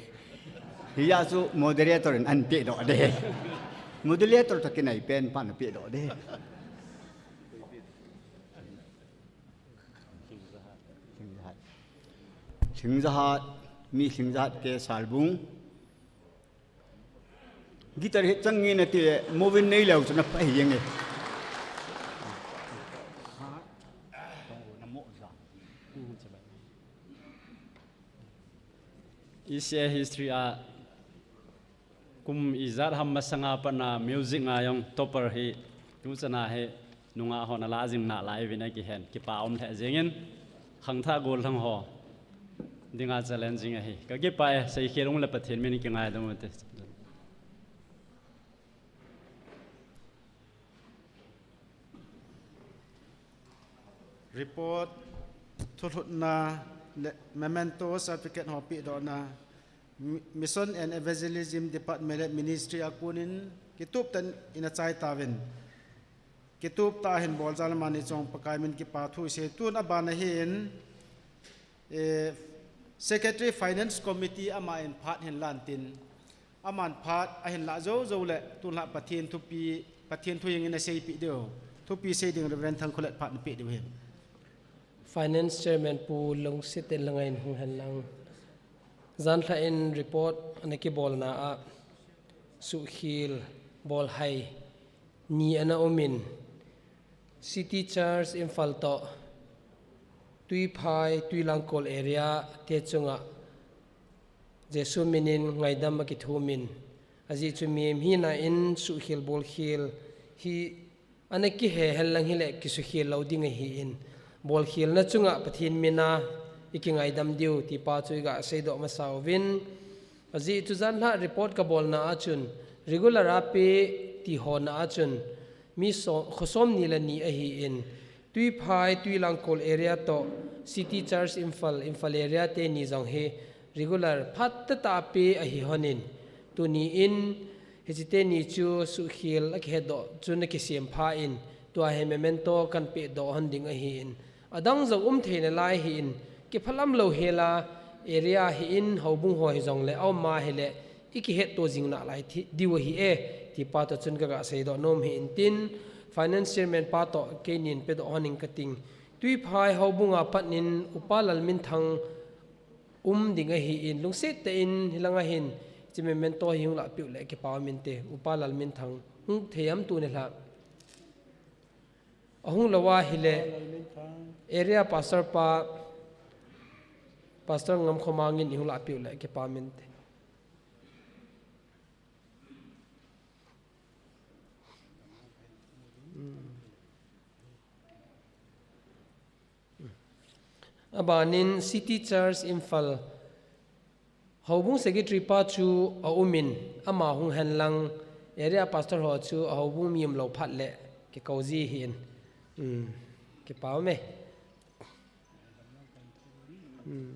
Hijeh chun moderator in ahin pehdoh ding. Moderator toh kinai pen pan apehdoh ding. Lhingzahat. Lhingzahat, Miss Lhingzahat K Shalbung. Guitar hi chang nge nati, movin nei leu chu na pha hi jeng e. Isi history a kum ijat ham masanga pat a music a jong topper hi, tuchan a hi nungah hon ala jing nalai uvin akihen, kipa um lheh jengin, khangthah gollhang ho dinga challenging ahi. Kakipah e, seikhel ung le Pathen min kingaidam ute. Report, thulhutna le memento certificate ho pehdohna, Mi-, Mission and Evangelism Department le Ministry a konin kitup tah in achai tauvin. Kitup tah a hin bol jal a mani chong Pakai min kipa thu isei, tun abana hin, eh, Secretary Finance Committee aman phat hin lan tin, aman phat ahin lah jou jou le, tun lah Pathen thupi, Pathen thu jeng in aseipeh diu. Thupi sei ding Reverend Thangkholet phat napeh diu ahi. Finance Chairman Pu Lungset in lang in hung hen lang. Jan lha in report ana kibolna a suhkhel bolhai ni ana um in, City Church Imphal toh Tuiphai, Tuilangkol area te chunga Jesu min in ngaidam akithum in, ajeh chu mihem hina in suhkhel bolkhel hi ana kihe hen lang hile kisukhel lou ding ahi in, bolkhelna chunga Pathen min a ikingaidam diu ti pa chu iga seidoh masa uvin. Ajeh chu jan lha report kabolna a chun regular a pe ti hona a chun mi so-, kho som ni le ni ahi in, Tuiphai, Tuilangkol area toh City Church Imphal, Imphal area teni jong hi regular phat tah a pe ahi hon in, tuni in hiche teni chu suhkhel akihedoh chun akisem pha in, tua hi memento kahin pehdoh hon ding ahi in, adang jong um thei nalai ahi in, kiphalam lou hel a area hi in, houbung ho hi jong le aum a hile ikihetto jing nalai thi-, diu ahi e, ti pa toh chun kaga seidoh nom ahi in tin, Finance Chairman pa toh keinin pedoh hon ing kating. Tuiphai houbung a pat in Upa Lalminthang um ding ahi in, lungset tah in hilang a hin hiche memento hi hung lah peh u le kipa um inte, Upa Lalminthang hung thei am tuni lha. Ahung lou a hile, area pastor pa, Pastor Ngamkhomang in ihung lah peh u le kipa um inte. Hmm. Abanin City Church Imphal Houbung Secretary pa chu aum in, ama hung hen lang, area pastor ho chu ahoubung mi um lou phat le kikou ji ahi in. Hmm, kipa um e. Hmm.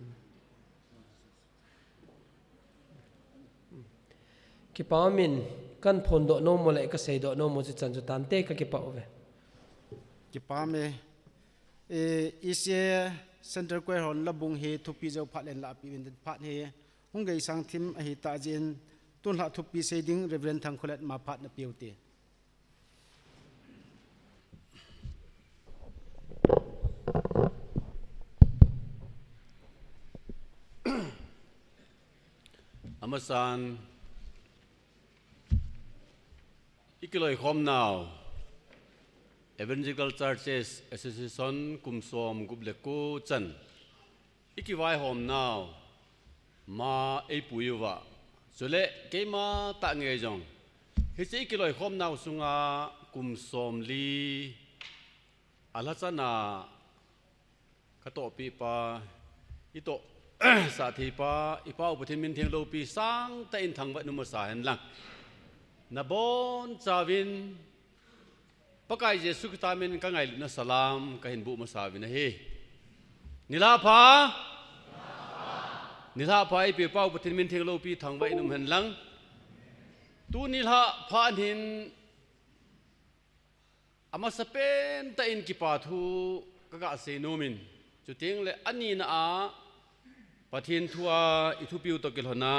Kipa um in, kahin phondoh nom u le kaseidoh nom u chu chan chu tante, kakipah uve. Kipa um e. Eh, E C A Central Choir hon Labung hi thupi jou phat le hin lah peh uvin tin, phat hi hung geisang thim ahi tah jeh in, tun lha thupi sei ding Reverend Thangkholet ma phat napeh u hite. Amasan, i Kiloikhomnau Evangelical Churches Association kum som gup le ko chan i kivaihomnau ma eipui uva, chule keima tah ngei jong hiche i kiloikhomnau sunga kum som li a lhachana ka tohpi pa, i toh sah thei pa, i Pa U Pathen min theng loupi sangtah in thangvah in um masa hen lang. Na bonchauvin Pakai Jesu Christa min ka ngailutna salam ka hin buh masa uvin ahi. Nilhah pha. Nilhah pha i Pi Pa U Pathen min theng loupi thangvah in um hen lang. Tu nilhah pha hin amasapen tah in kipa thu ka ga sei nom in, chuteng le anina a Pathen thu a i thupiu toh kilhon a,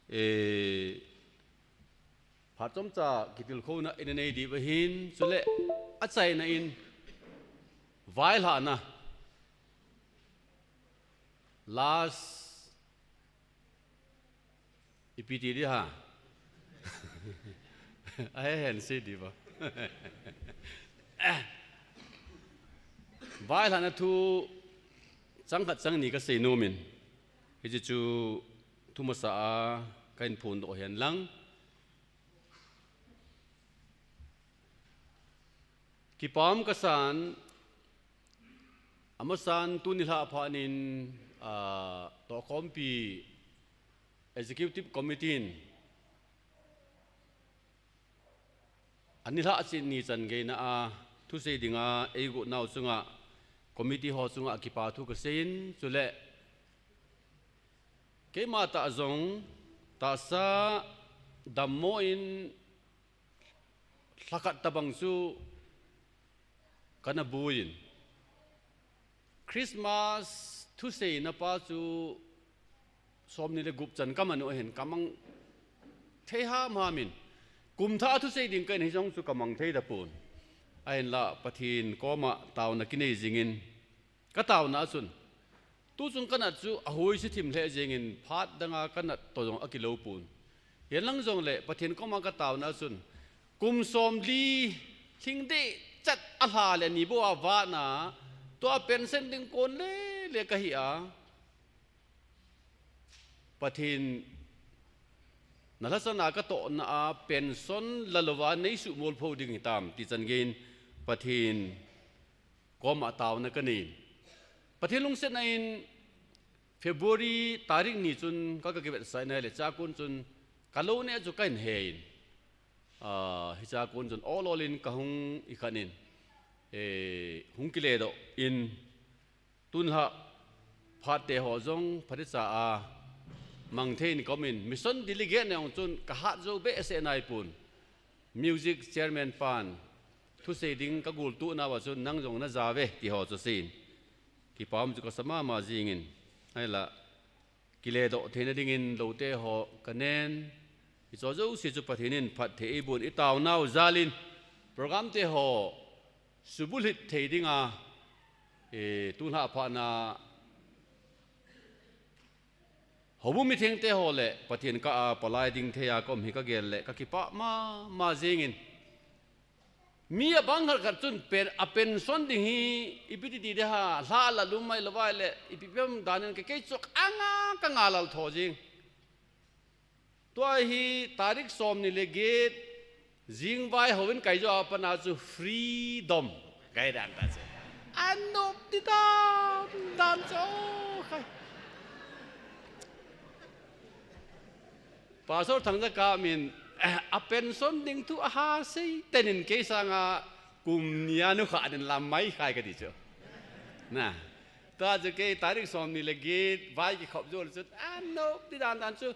eh, phat chomcha kitilkhouna i na nei diu ahin, chule achaina in vailhahna, last, ipi ti di ham. Ahe hen sei diu va. Vailhahna thu chang khat chang ni ka sei nom in, hiche chu thu masa a ka hin phondoh hen lang. Kipah um kasan, amasan tu nilhah pha in, ah, tohkhompi Executive Committee in anilhah cheh ni chan geina a thusei dinga eigot nau chunga, committee ho chunga kipa thu ka sei in, chule keima tah jong tahsa dammo in lhakhat tabang chu kana bui in, Christmas thuseina pa chu som ni le gup chan ka man u ahin, ka mang thei hamham in, kum thah thusei ding ka hin hijong chu ka mang thei tapon. Ahinla Pathen koma taona kinei jing in, ka taona a chun, tu chung ka nat chu ahoi se thim lheh jeng in, phat danga ka nat toh jong akilou pon. Hihen lang jongle Pathen koma ka taona a chun, kum som li lhing deh chat a lha le ni bou a vahna, tua pension ding kon le le ka hi a, Pathen na lhachana ka tohna a pension la louva nei suhmol pho ding hitam ti chan geiyin Pathen koma taona ka nei in. Pathen lungsetna in February tarik ni chun ka, ka kivetsah in ahile, chua kon chun ka lou neh chu ka hin he in. Ah, hichea kon chun ol ol in ka hung ikhan in, eh, hung kiledoh in, tun lha phat te ho jong phatecha a mang thei in ka um in, mission delegate na jong chun ka hat jou behseh naipon. Music chairman pan thusei ding ka gol tuh nauva chun nang jong na ja uve ti ho chu asei in, kipa um chu ka sa mama jing in, ahinla kiledoh theina dingin loute ho ka nen. Hiche jouse chu Pathen in phatthei eiboh in i taonau jal in program te ho subulhit thei dinga, eh, tun lha phat na houbung mithengte ho le Pathen kah a palai ding thei a ka um hi ka gel le ka kipah mama jing in. Mi abang khat khat chun pen, a pension ding hi ipi ti ti ding ham, lha la lum mai lou vai le ipi pi ham dan in, kei, kei chu ka nga, ka nga lal tho jing. Tua hi tarik som ni le get jing vai houin kai jou a pat na chu freedom kai dan ta chu. Anop ti dan dan chu, oh, khai. Pastor Thangjakam in, eh, a pension ding thu aha sei ten in kei sanga kum ni a nu kha din lam mai khai ka ti chu. Na. Tua chu kei tarik som ni le get vai kikhop jou chu, anop ti dan dan chu.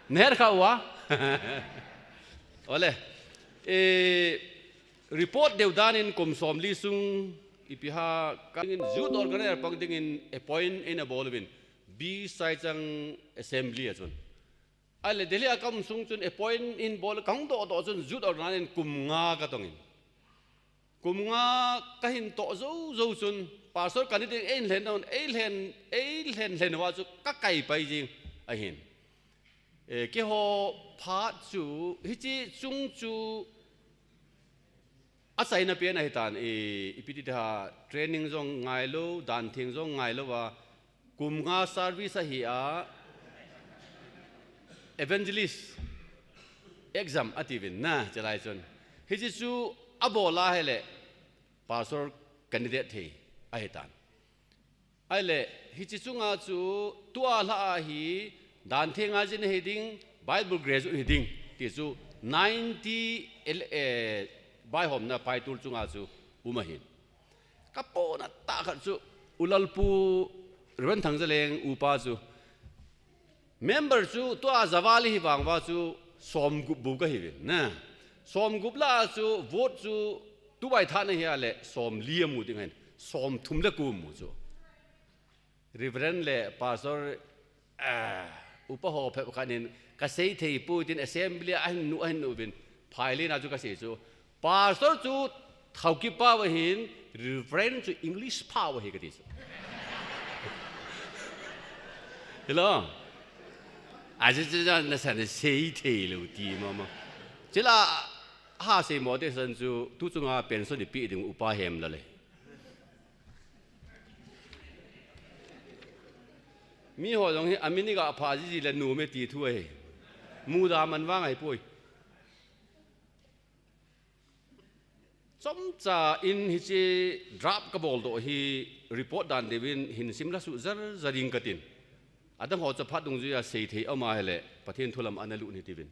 Ner kha uva. Ole. Eh, report deu dan in kum som li sung ipi ham ka in youth organizer pang dingin appoint in abol uvin, B Saichang Assembly a chun. Ahile Delhi a ka um sung chun appoint in bol ka hung doh doh chun youth organizer in kum nga ka tong in. Kum nga ka hin toh jou jou chun pastor kanni ding ei lhen doh, ei lhen, ei lhen lhen uva chu ka kai pai jing ahin. Eh, keiho phat chu, hiche chung chu achaina pen ahitan, eh, ipi ti ham, training jong ngailou, dan theng jong ngailou a, kum nga service ahi a, evangelist exam atiuvin na, chulai chun. Hiche chu abol a ahile, pastor candidate thei ahitan. Ahile, hiche chunga chu, tua lha a hi, dan theng a jin hiding, Bible graduate hiding, ti chu, ninety, eh, vaihomna paitul chunga chu, um ahin. Kapohnat tah khat chu, U Lalpu Reverend Thangzaleng upa chu, member chu tua javal hi vang uva chu somgup bou kahiuvin na. Somgup lah a chu vote chu tubai tha na hi a le somli amu ding ahin. Somthum le ko mu chu. Reverend le pastor, ah, upa ho phabep khat in kasei thei poi tin assembly a ahin nu ahin nu uvin. Phailin a chu kasei chu. Pastor chu Thauki pau ahin, Reverend chu English pau ahi kati chu. Hello? Aji chu chu nasa na sei thei lou ti mama. Chule, ha sei mo te san chu, tu chunga pension ipi ding upa hem la le. Mi ho jong hi, a mi ni ga pha jiji le nu me ti thu ahi. Muda man vang ahipoi. Chomcha in hiche draft kabol doh hi report dan diuvin hin simlha suh jar jar ding katin. Adang ho chu phat dungjuia seithei aum ahile Pathen thu lam ana lut hitiuvin.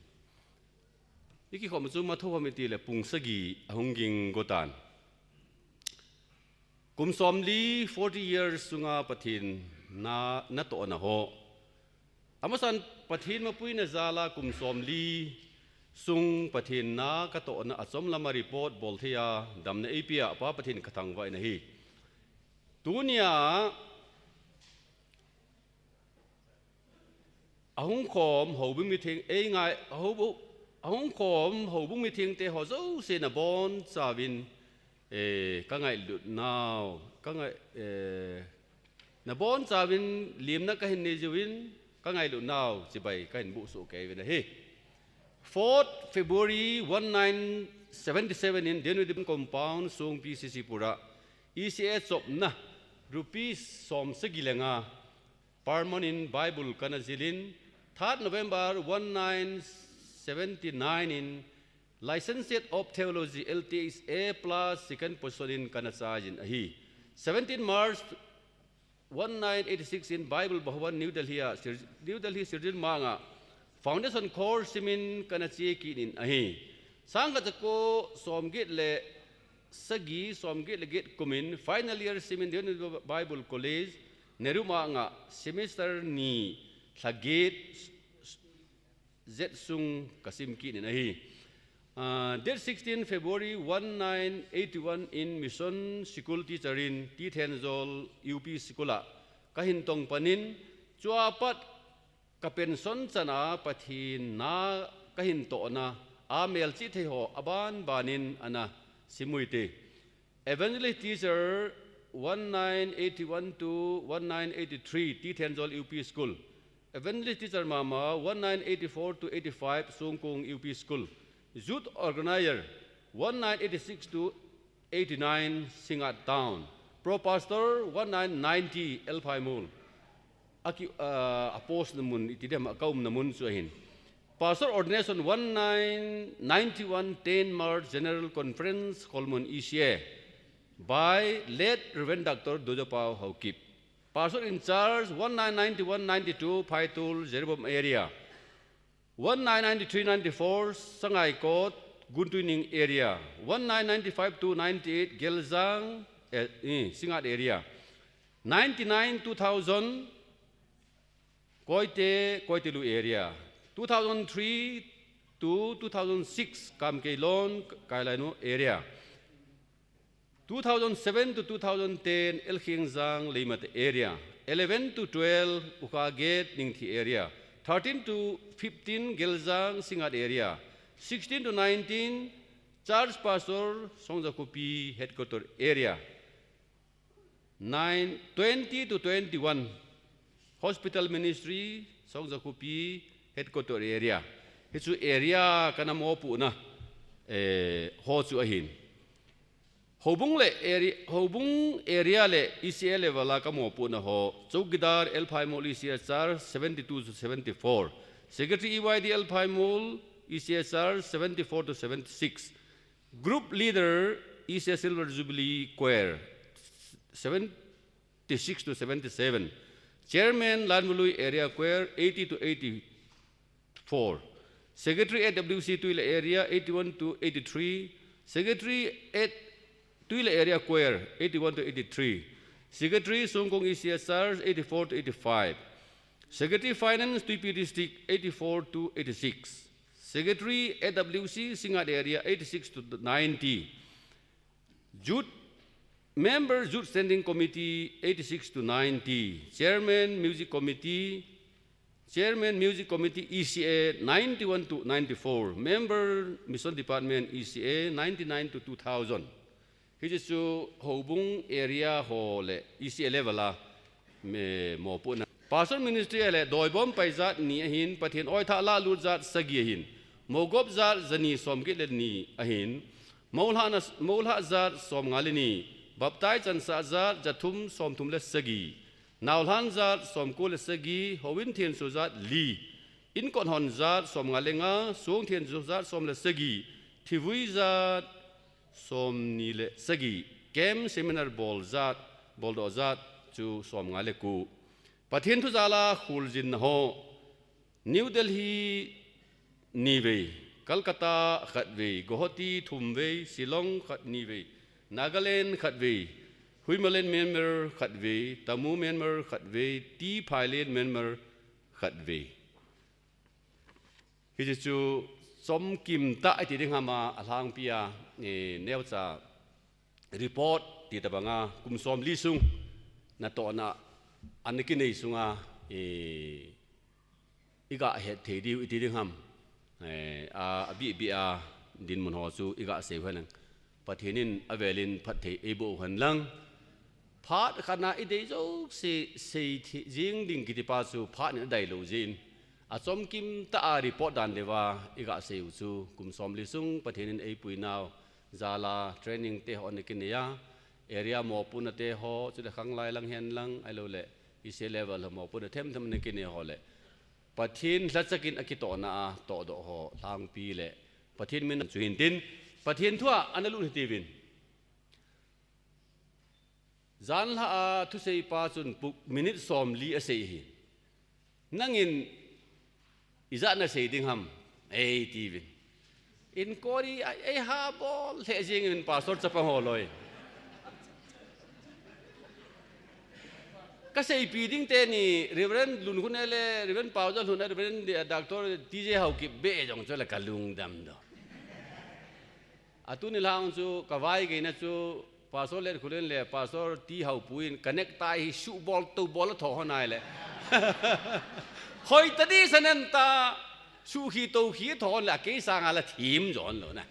I kikhom chu matho ham iti le pung sagi ahung ging go tan. Kum somli, forty years sunga Pathen na, natohna ho. Amasan Pathen mapuina jal a kum somli sung Pathen na katohna achom lama report bol thei a damna eipea Pa Pathen kathangvah in ahi. Tunia ahung khom houbung mitheng, ei ngai, ahou-, ahung khom houbung mitheng te ho jouse nabonchauvin, eh, kangailut nau, kangai, eh, nabonchauvin limna kahin nei jiuvin, kangailut nau chibai kahin boh soh kei uvin ahi. Fourth February one nine seventy seven in Denu Dim Compound, Songpi C C Pura, E C A chopna, rupees som sagi le nga, per month in Bible kana jilin, third November one nine seventy nine in Licentiate of Theology, L T H A plus second position in kana chai jin ahi. Seventeen March one nine eighty six in Bible Bhawan New Delhi a, Sir-, New Delhi Sirjin Manga Foundation Course simin kana che kit in ahi. Sangkhat jako somget le sagi, somget le get kumin final year simin Denu Bible College, Nehru Manga semester ni lha get zet sung kasim kit in ahi. Ah, date sixteen February one nine eighty one in Mission School teacher in T Thenjol U P School a kahin tong panin, chua pat ka pension chana Pathen na kahin tohna a melchih thei ho aban banin ana sim u hite. Evangelist teacher one nine eighty one to one nine eighty three, T Thenjol U P School. Evangelist teacher mama one nine eighty four to eighty five, Songkong U P School. Youth organizer one nine eighty six to eighty nine, Singngat Town. Pro pastor one nine ninety, L Phaimol. Aki, ah, a post na mun, iti dem, a kaumna mun chu ahin. Pastor ordination one nine ninety one, ten March General Conference, Kholmun E C A, by late Reverend Doctor Dojopao Haokip. Pastor in charge one nine ninety one ninety two, Phaitol, Jiribam area. One nine ninety three ninety four, Sangaikot, Guntuining area. One nine ninety five to ninety eight, Geljang, eh, eh, Singngat area. Ninety nine two thousand, Koite, Koitelu area. Two thousand three to two thousand six, Kamkeilon, Kailainu area. Two thousand seven to two thousand ten, L Khengjang, Leimat area. Eleven to twelve, Ukha Gate, Ningthi area. Thirteen to fifteen, Geljang, Singngat area. Sixteen to nineteen, Church Pastor, Songjakhupi, Headquarter area. Nine, twenty to twenty-one, Hospital Ministry, Songjakhupi, headquarter area. Hichu area kana mopohna, eh, ho chu ahin. Houbung le area, Houbung area le E C A level a kamopohna ho. Chowkidar L Phaimol E C A charge seventy-two to seventy-four. Secretary E Y D L Phaimol E C A charge seventy-four to seventy-six. Group leader E C A Silver Jubilee Choir seventy-six to seventy-seven. Chairman Lanmului Area Choir eighty to eighty-four. Secretary at W C Tuila Area eighty-one to eighty-three. Secretary at Tuila Area Choir eighty-one to eighty-three. Secretary Songkong E C A charge eighty-four to eighty-five. Secretary Finance Tuipi District eighty-four to eighty-six. Secretary at W C Singngat Area eighty-six to ninety. Youth member, Youth Standing Committee eighty-six to ninety. Chairman Music Committee, Chairman Music Committee E C A ninety-one to ninety-four. Member Mission Department E C A ninety-nine to two thousand. Hichu Houbung area ho le E C A level a mopohna. Pastor ministry le doibom paijat ni ahin, Pathen oitha lalut jat sagi ahin. Mogop jat jani somget le ni ahin. Moulhahna, moulhah jat somnga le ni. Baptize chansah jat jathum somthum le sagi. Naolhan jat somko le sagi, houin thenso jat li. Inkot hon jat somnga le nga, song thenso jat som le sagi. Thivui jat somni le sagi. Camp seminar bol jat, boldoh jat chu somnga le ko. Pathen thu jal a kholjinna ho. New Delhi nivei, Kolkata khatvei, Guwahati thumvei, Shillong khat nivei, Nagaland khatvei, Huimalan Myanmar khatvei, Tamu Myanmar khatvei, T Phailen Myanmar khatvei. Hichu chomkim tah iti ding ham a, alhangpi a, eh, neocha report ti tabanga kum somli sung natohna ana kinei sunga, eh, iga het thei diu iti ding ham. Eh, a, abih bih a dinmun ho chu iga sei hen lang. Pathen in avelin phatthei eiboh hen lang. Phat khat na idei jouse sei thi-, jing ding kiti pa chu phat in adei lou jin. Achomkim tah a report dan deuva iga sei u chu kum somli sung Pathen in eipui nau jal a training te ho ana kinei a. Area mopohna te ho, chule khanglai lang hen lang, ahilou le, E C A level ho mopohna themthem ana kinei ho le. Pathen lhachakin akitohna a tohdoh ho, lhangpi le. Pathen min chu hin tin, Pathen thu a ana lut hitiuvin. Janhi a thusei pa chun puk minute somli asei hi. Nangin ijat nasei ding ham, eitiuvin. Inquiry a, eiha bol lheh jingin pastor chapang ho loi. Kaseipi ding teni Reverend Lunkhun le Reverend Paojalhun, Reverend Doctor T J Haokip beh jong chu la kalungdam doh. Atuni lang chu kavaigeina chu Pastor Letkholen le Pastor T Haopuin connect tai hi suhbol toubol atho hon ahile. Hoitadi sanen ta suhkhi toukhi tho hon le akei sanga la thim jon lou na.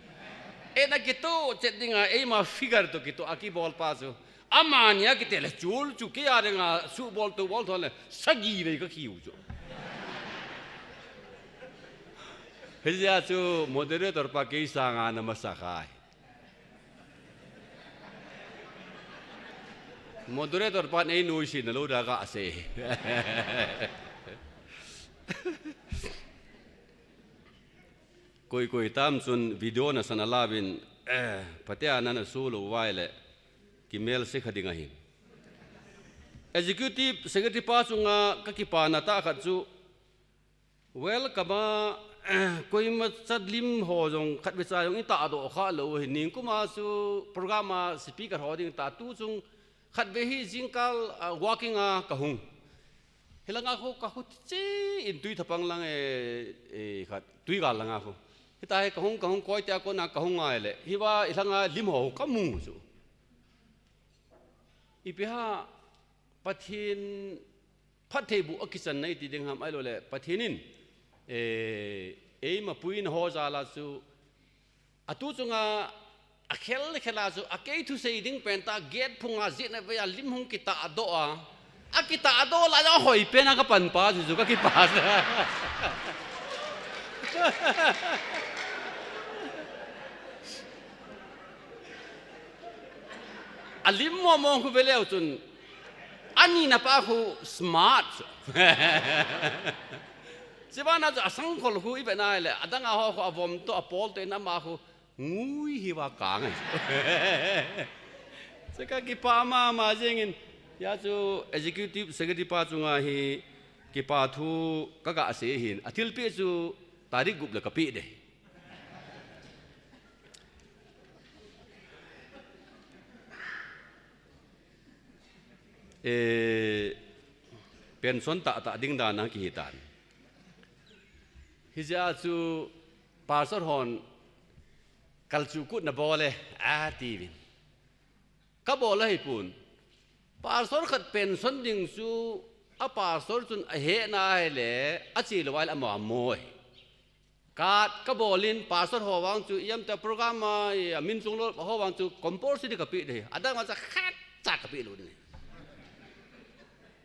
Eina kitoh chet dinga eima figure toh kitoh akibol pa chu. Amani a kiti le chul chu kei a dinga suhbol toubol tho le sagi vei kakhiu chu. Hijeh a chu moderator pa kei sanga ana masa khai. Moderator pan einuisat na lou da kasei. Koi koi tam chun video nasan alauvin, eh, phatea nana su lou uva ahile, kimelse kha ding ahin. Executive Secretary pa chunga kakipana tah khat chu, Welcome a, koima chat lim ho jong khatvei cha jong itahdoh kha lou hi, ningkum a chu program a speaker ho ding tah tu chung khatvei hi jingkal, ah, walking a kahung. Hilanga khu kahu che in Tuithapang lang e, e khat, Tuigal langa khu. Hita hi kahung, kahung koi tia kona kahung ngai le. Hiva hilanga lim ho kamu chu. Ipi ham Pathen phattheiboh akichanna iti ding ham ahilou le, Pathen in, eh, eima puina ho jal a chu, atu chunga akhel khel a chu, akei thusei ding pen tah, gate phunga jihna vei a lim hung kitahdoh a, akitahdoh lai a hoi pen a kapan pa chu chu kakipah. Alim mong mong khu veleu chun, ani na pa khu smart. Chibana chu asangkhol khu i ve nai le, adang a ho khu avom to, apol to in ama khu ngui hi va kang ai. Chaka kipa mama jengin, ya chu executive secretary pa chunga hi kipa thu ka ga sei hin. Athilpi chu tarik gup le ka pi de. Eh, pension ta ta ding dan a kihi tan. Hijeh a chu pastor hon kalchu kut na bol e, ati vin. Ka bol ahi pun. Pastor khat pension ding chu a pastor chun ahe nai le, achi lou vai le ama moi. Kat ka bol in pastor ho vang chu iam ta program a, i, a min chung lou ho vang chu compulsory ka pi de. Adang ma cha khat cha ka pi lou de.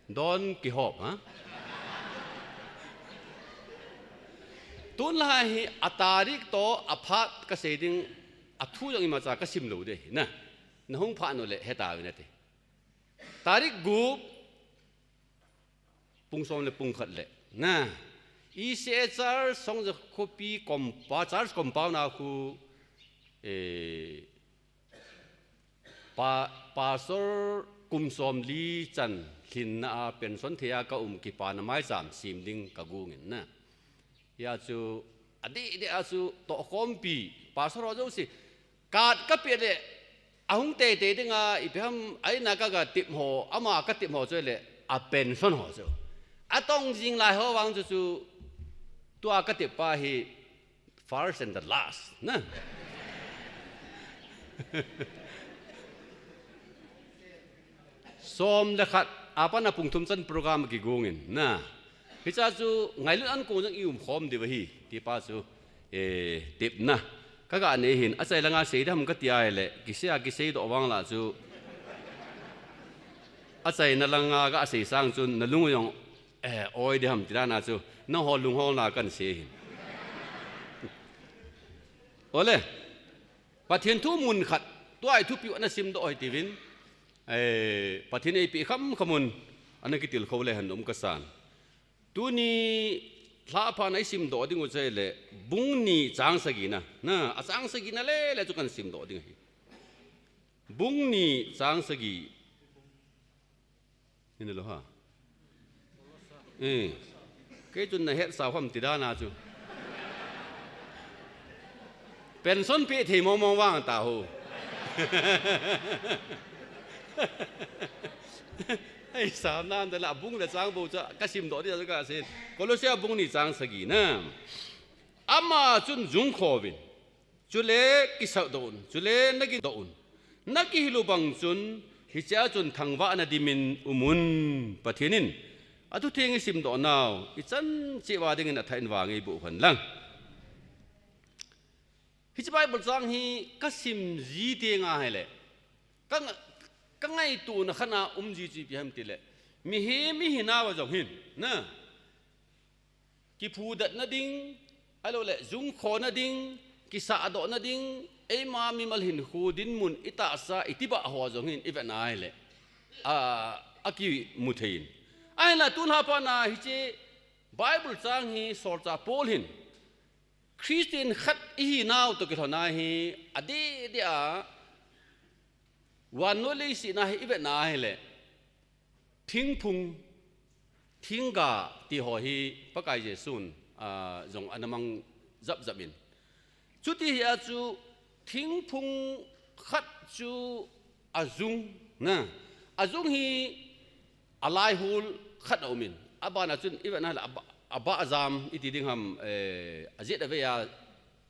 Don Kihop, ha? Tun lai hi a tarik to a phat ka sei ding, a thu jong ima cha ka sim lou de. Na, na hung pha no le he ta vin ati. Tarik gup, pung som le pung khat le. Na. E C A Church, Songja khopi compound, church compound a khu, eh, pa, pastor kum som li chan lhinna a pension thei a ka um kipana maicham sim ding ka gung in na. Hia chu, adeh deh a chu, tohkhompi, pastor ho jouse, kat ka pe le, ahung teitei ding a, ipi ham, aina ka ga tip ho, ama ka tip ho chu le, a pension ho chu. Atong jing lai ho vang chu chu, tua ka tip pa hi, first and the last, na. Som le khat, apan a pung thum chan program kigung in, na. Hicha chu ngailut an kong jong i um khom diu ahi, ti pa chu, eh, tip na. Ka ga nei hin, achai langa sei dam ka ti ai le, kisei a kisei doh vang la chu. Achaina langa ga sei sang chun, na lung jong, eh, oi diham ti dan a chu, na ho lung ho na kan sei hin. Ole. Pathen thu mun khat, tua i thupi ana sim doh hoi ti vin. Eh, Pathen eipi kham khamun, ana kitil kho le han um ka san. Tuni lha pha na i sim doh ding u chai le, bung ni chang sagi na. Na, a chang sagi na le, le chu kan sim doh ding hi. Bung ni chang sagi. Hin lo ha. Eh. Kei chun na het sao ham ti dan a chu. Pension pe thei mong mong vang ta ho. Ei, sam nan da la bung le chang bo cha ka sim doh di ka sin. Kolosia bung ni chang sagi na. Ama chun jung khovin. Chule kisah doh un, chule na kin doh un. Na kihil u bang chun, hichea chun thangvah na dimin um un, Pathen in. A thutheng i sim doh nau, i chan cheh uva dingin a thah in vang i buh uhen lang. Hiche Bible chang hi ka sim ji teng ahile, ka nga-, ka ngaito na khat a um ji chu ipi ham tile, mihem i hi nauva jong hin, na. Kiphudatna ding, ahilou le, jungkhona ding, kisahdohna ding, eima mimal hinkho dinmun i tahsa, i tibah ho jong hin i vet na ahile, a, a kimu thei in. Ahinla tun hapan a hiche Bible chang hi solchah Paul hin, Christian khat i hi nau toh kilhon a hi, adeh deh a, vannoi leiset a hi i vet na ahile, Thingphung, thingga ti ho hi Pakai Jesun, a, jong ana mang japjap in. Chuti hi a chu thingphung khat chu a jung, na. A jung hi a laihol khat a um in. A ban a chun i vet na le a ba, a ba jam i ti ding ham, eh, a jet a vei a,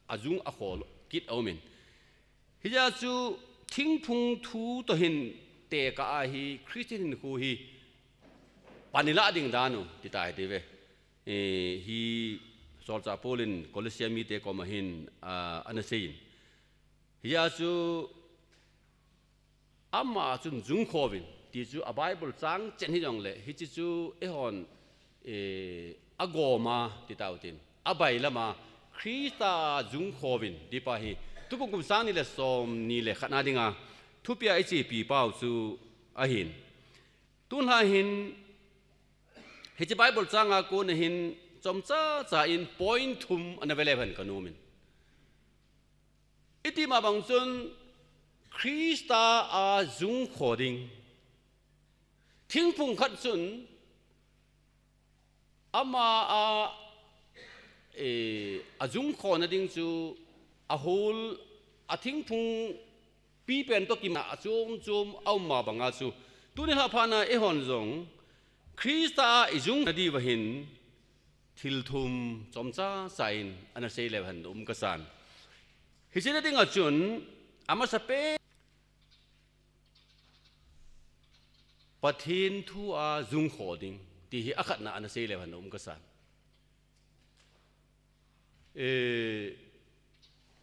a jung a khol kit a um in. Hijeh a chu thingphung thu toh hin tekah a hi Christian hinkho hi pan i lah ding dan u ti tai ti ve. Eh, hi solchah Paul in Colossia mite koma hin, a, ana sei in. Hijeh a chu ama chun jungkho uvin ti chu a Bible chang chen hi jong le hiche chu eihon, eh, a gom a ti tau tin. A bailam a Christa a jungkhouvin, tipa hi tukum kum sang ni le som ni le khat na dinga thupia ichepi pau chu ahin. Tunlai hin hiche Bible changa kona hin chomcha cha in point thum ana vele hen kanom in. Iti ma bang chun Christa a jungkho ding. Thingphung khat chun ama a, eh, a jungkhona ding chu a hul a thingphung pipen toh kimna a chom chom a um ma banga chu. Tuni lhah phatna eihon jong Christa a i jung na diuva hin thil thum chomcha cha in ana sei leu hen um kasan. Hiche na dinga chun amasa pen Pathen thu a jungkho ding ti hi akhatna ana sei leu hen um kasan. Eh,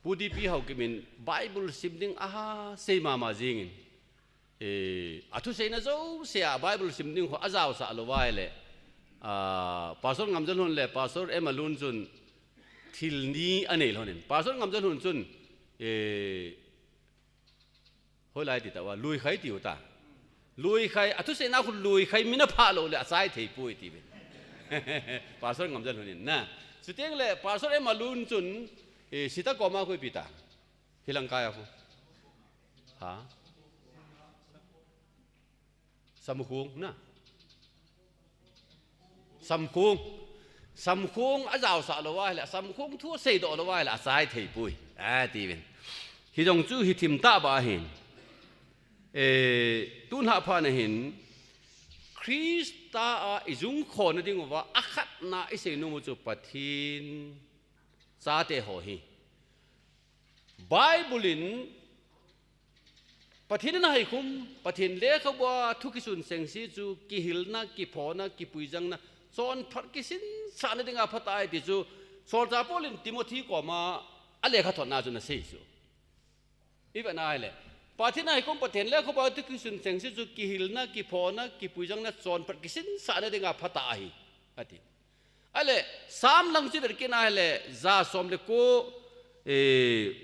Pu D P Haokip in Bible sim ding aha sei mama jingin. Eh, a thuseina jouse a Bible sim ding kho ajaosah lou vai le. Ah, Pastor Ngamjalhun le Pastor Emalun chun thil ni anei lhonin. Pastor Ngamjalhun chun, eh, hoilai ti tauva, luikhai tiu ta. Luikhai, a thuseina khu luikhai mina pha lou le achai thei poi tiuvin. Pastor Ngamjalhun in na. Chuteng le Pastor Emalun chun, eh, Sita koma khu ipi ta. Hilangkai a khu. Ha? Samukhong na. Samkhong. Samkhong ajaosah lou vai le, Samkhong thu aseidoh lou vai le, achai thei poi. Atiuvin. Hijong chu hi thim tah ba hin. Eh, tun lhah phatna hin, Christa a i jungkhona diuva, akhatna i seinom u chu Pathen chate ho hi. Bible in Pathen in ahaikhum, Pathen lekhabua thu kisun sengse chu kihilna, kiphona, kipuijangna, chonphat kisinsahna dinga phatah ahi ti chu, Solchah Paul in Timothy koma alekhathotna chu ana sei chu. I vetna ahile, Pathen in ahaikhum, Pathen lekhabua thu kisun sengse chu kihilna, kiphona, kipuijangna, chonphat kisinsahna dinga phatah ahi, ati. Ahile, Psalm lang chu i vet kit na ahile, ja som le ko, eh,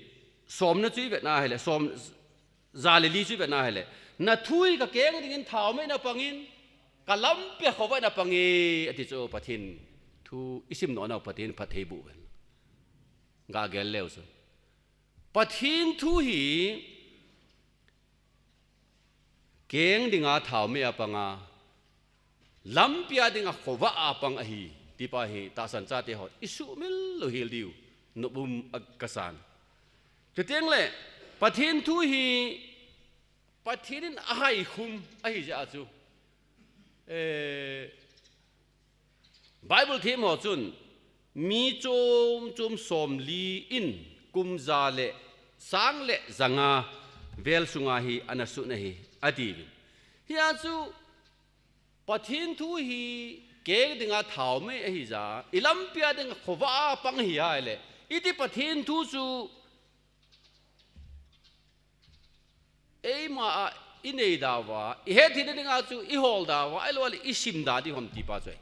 somna chu i vet na ahile, som, ja le li chu i vet na ahile. Na thu hi kakeng dingin thaomei in apangin, kalampi a khovah in apange, ati chu Pathen thu i simnoh nau Pathen phatthei boh uvin. Gagel leu chun. Pathen thu hi keng dinga thaomei a panga, lampi a dinga khovah a pang ahi, tipa hi tahsan chate hon i sumil louhel diu nopum a kasan. Chuteng le, Pathen thu hi Pathen in ahaikhum ahi jeh a chu. Eh, Bible them ho chun, mi chom chom somli in kum ja le sang le ja nga vel sunga hi ana sun ahi, atiuvin. Hia chu Pathen thu hi keng dinga thaomei ahi jeh a, i lampi a dinga khovah a pang ahi ahile, iti Pathen thu chu eima a i nei dauva, i hetthei na dinga chu i hol dauva, ahilou le i sim da diu ham tipa chu ahi.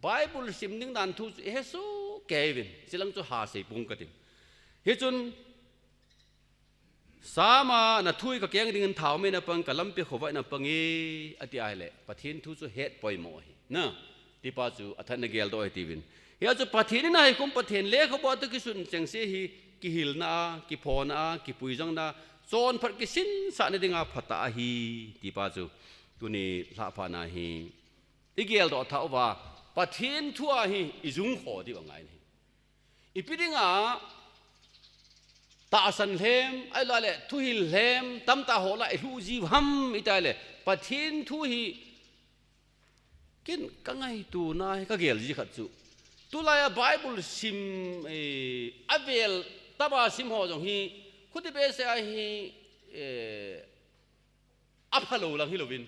Bible sim ding dan thu chu i hesoh kei uvin, chilang chu ha sei pung katin. Hichun, Psalm a na thu hi kakeng dingin thaomei in apang, kalampi a khovah in apange, ati ahile, Pathen thu chu het poimo ahi. Na, tipa chu athat na geldoh ahi tiuvin. Hia chu Pathen in ahaikhum, Pathen lekhabua thu kisun sengse hi kihilna a, kiphona a, kipuijangna, chonphat kisinsahna dinga phatah ahi, tipa chu tuni lhah phatna hi i geldoh thah uva, Pathen thu a hi i jungkho diu angai ahi. Ipi dinga tahsan lhem, ahilou le thuhil lhem, tamtah ho lah i lhuh jiu ham iti le, Pathen thu hi ken ka ngaitona hi ka gel ji khat chu. Tulai a Bible sim, eh, avel tama sim ho jong hi, khuti behseh a hi, eh, aphalou lang hilouvin.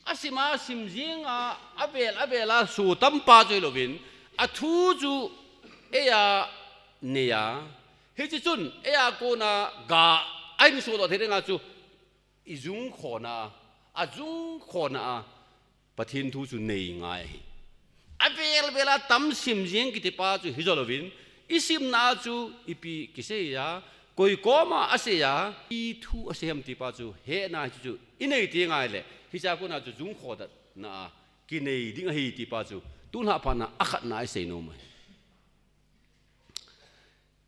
Asima sim jinga, avel, avel a so tampa chu hilouvin. Athu chu eia neiya. Hiche chun eia kona ga ahin sodoh thei dinga chu i jungkhona, a jungkhona a Pathen thu chu nei ngai ahi. avel vel a tam sim jing kiti pa chu hijo louvin, i simna chu ipi kisei a, koi koma asei a, i thu asei ham ti pa chu hetna chu, chu i nei ti ngai le, hiche a kona chu jung khodatna a kinei ding ahi ti pa chu, tulha phat na a khatna i sei nom ahi.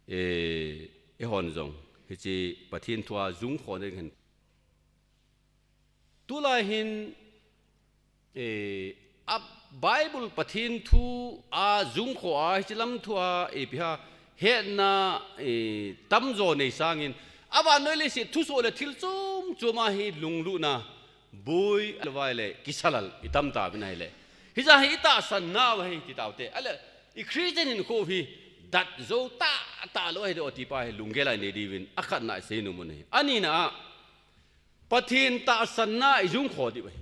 E, eihon jong hiche Pathen thu a jung kho ding hin. Tulai hin, e, a Bible Pathen thu a jung kho a, hiche lam thu a, e, ipi ham hetna, e, tamjo nei sangin, avannoi leiset thusoh le thil chom chom a hi lunglutna, boi, alvai le, kisalal, i tam tauvin ahile. Hiche hi i tahsan nau ahi ti taute. Ale, i Christian hinkho hi, dat jou tah, tah lou ahi doh ti pa hi, lunggel a i nei diuvin, a khatna i sei nom u ahi. Anina a, Pathen tahsanna i jung kho diu ahi.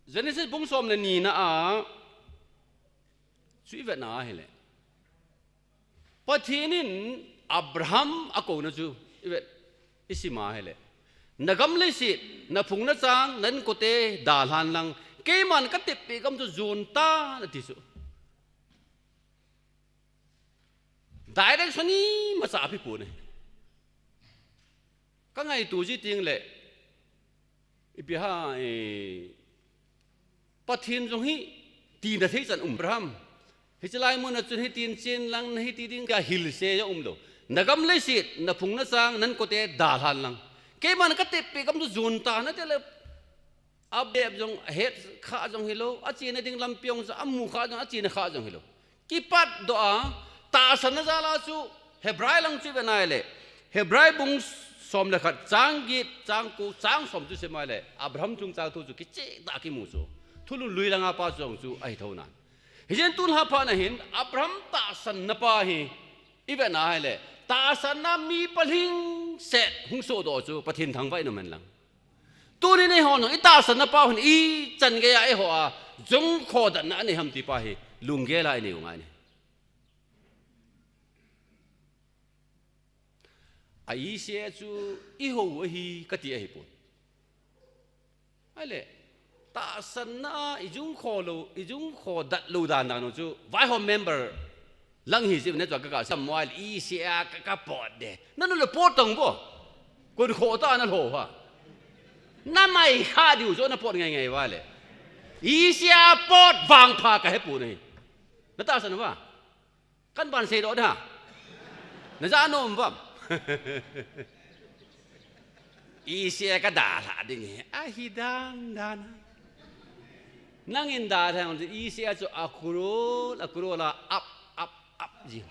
Genesis bung som le nina a, chu i vetna ahile. Pathen in Abraham a kouna chu i vet, i sim ahile. Na gam leiset, na phung na chang, na inkote dalhan lang, keiman ka teppeh gam chu jon tan ati chu. Direction imacha ape pon ahi. Ka ngaito ji teng le, ipi ham, e, Pathen jong hi tina thei chan um, Abraham. Hiche lai mun a chun hitin chen lang, na hiti ding ka hilse jong umlou. Na gam leiset, na phung na chang, na inkote dalhan lang. Keiman ka teppeh gam chu jon tan ati le, a bep jong, a het kha jong hilou, a chena ding lampi jong, a mu kha jong, a chena kha jong hilou. Kipat doh a, tahsanna jal a chu, Hebrai lang chu i vet ahile. Hebrai bung som le khat, chang get, chang ko, chang som chu sim ahile. Abraham chungchang thu chu kicheh tah a kimu chu. Thulhun lui lang a pa chu jong chu ahi thou nan. Hijeh in tulha phat na hin, Abraham tahsanna pa hi, i vet ahile. Tahsanna mi palhing set hung sohdoh chu, Pathen thangvah in um hen lang. Tuni eihon jong, i tahsanna pa hin, ichan gei a eiho a, jung khodatna anei ham ti pa hi, lunggel a i nei u ngai ahi. A ise chu, i hou ahi, kati ahipon. Ahile, tahsanna a i jung kho lou, i jung khodat lou dan dan u chu, vaihom member lang hi jeh in na chu ka ka sam mo ahile, ise a ka, ka pot de. Nanu le pot tang bo. Kun kho ta na lho ha. Na mai kha diu chu na pot ngai ngai uva le. Ise a pot vangpha ka hepon ahi. Na tahsan uva. Kan ban seidoh da. Na ja nom uvam. Ise ka dalha ding ahi. Ahi dan dan. Nangin dalha, ise a chu a kurul, a kurul a up, up, up ji.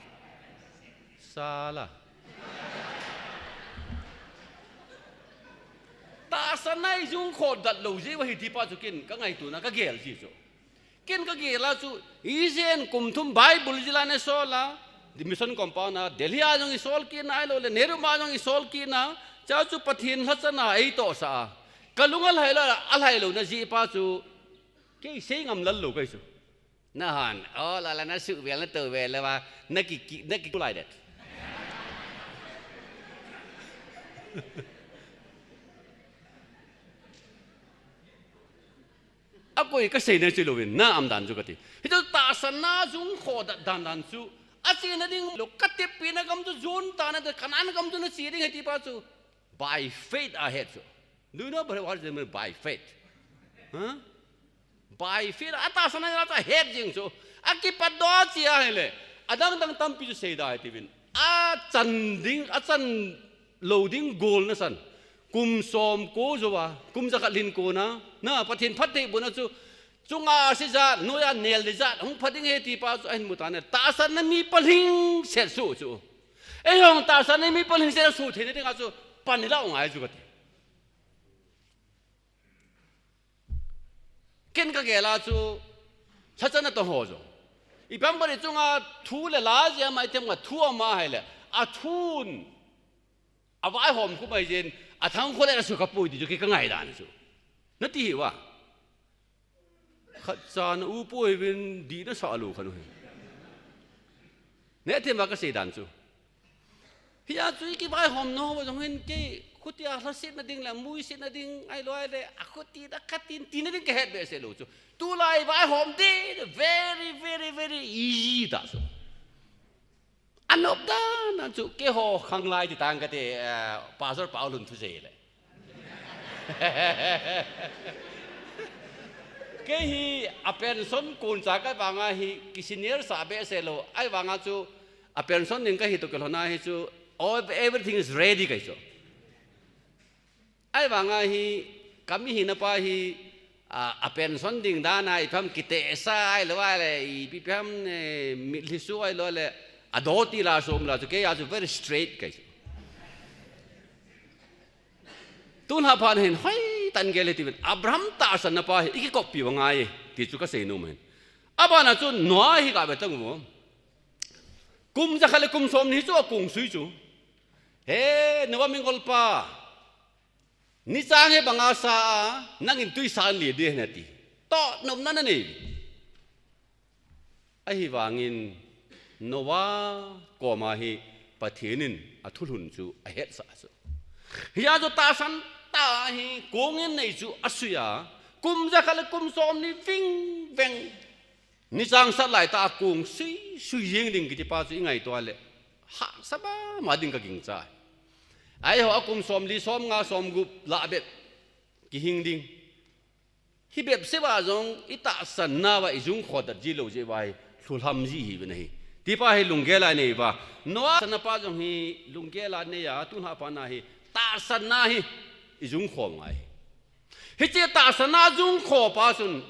Sala. Tahsanna i jung khodat lou jeh uva hi ti pa chu ken ka ngaito na ka gel ji chu. Ken ka gel a chu, ise in kum thum Bible jila na sol a, mission compound a, Delhi a jong i sol kit na ahilou le, Nehru ma jong i sol kit na, chua chu Pathen lhachana ei tohsah a. Ka lung a lhai lou, a lhai lou na jeh pa chu, kei sei ngam lal lou kei chu. Na han, o la la na suh vel na tou vel le va, na ki, ki, na ki kulai det. A koi ka seina chu louvin, na um dan chu kati. Hichu tahsanna jung khodat dan dan chu, a chena ding lou, ka teppeh na gam chu jon tan ati, Canaan gam chu na che ding ahi ti pa chu. By faith a het chu. Do you know what is the mean by faith? Huh? By faith, a tahsanna a chu het jing chu. A kipat doh a che ahile. A dang dang tampi chu seida ahi tiuvin. A chan ding, a chan lou ding gol na san. Kum som ko jou a, kum jakhat lhin ko na, na Pathen phattheibohna chu, chunga se jat, noiya nel ding jat, hung pha ding ahi ti pa chu ahin mu tan ahi. Tahsanna mi palhing set suh chu. Eihon tahsanna mi palhing set suh theina dinga chu, pan hi la u ngai chu kati. Ken ka gel a chu, lhachana tong ho jong. Ipi ham bari chunga thu le la jia mai tem nga thu ama ahile, a thun, a vaihom khu mai jin, a thang khu le a su ka pui ti chu kei ka ngai dan chu. Na ti hi uva. Khat cha na u pui vin di na sa lou kha nu hi. Ne them va ka sei dan chu. Hia chu i kivaihom nau jong hin kei khutia lhasetna ding le muisetna ding ahilou le, a khuti da khatin tina ding kahet behseh lou chu. Tulai vaihom ding, very, very, very easy ta chu. Anop dan a chu keiho khanglai ti tang kate, eh, Pastor Paulun thu sei le. Kei hi a pension kon cha ka vanga hi ki senior sa behseh lou, ahivanga chu a pension ding kahi toh kilhona hi chu all, everything is ready kahi chu. Ahivanga hi kami hina pa hi, a, a pension ding dan a ipi ham kitehsa ahilou le, ipi, ipi ham, eh, mitlhi su ahilou le, a doti la som la chu kei a chu very straight kahi chu. Tun hapha hin hoitah in gel hite uvin, Abraham tahsanna pa hi i kikoppi u angai ti chu kasei nom ahin. Abana chu Noah hi gave tang u. Kum jakhat le kum somni chu akong sui chu. He Noah mingol pa, nichang hi banga sa a, nangin tuisa in le ding ahi nati. Toh nopna nanei. Ahivangin Noah koma hi Pathen in a thulhun chu ahetsah chu. Hia chu tahsan tah hi kong in nei chu asui a, kum jakhat le kum somni vingveng nichang sat lai tah a kong sui sui jeng ding kiti pa chu i ngaito le, hahsa mama ding ka gingcha. Eiho a kum somli, somnga, somgup lah bep kihing ding. Hi bep seh uva jong i tahsanna uva i jung khodat ji lou jeh uva hi lhulham ji ihiuvin ahi. Ti pa hi lunggel a nei uva. Noah tahsanna pa jong hi lunggel a nei a, tun hapha na hi tahsanna hi i jung khom ngai. Hiche tahsanna jung kho pa chun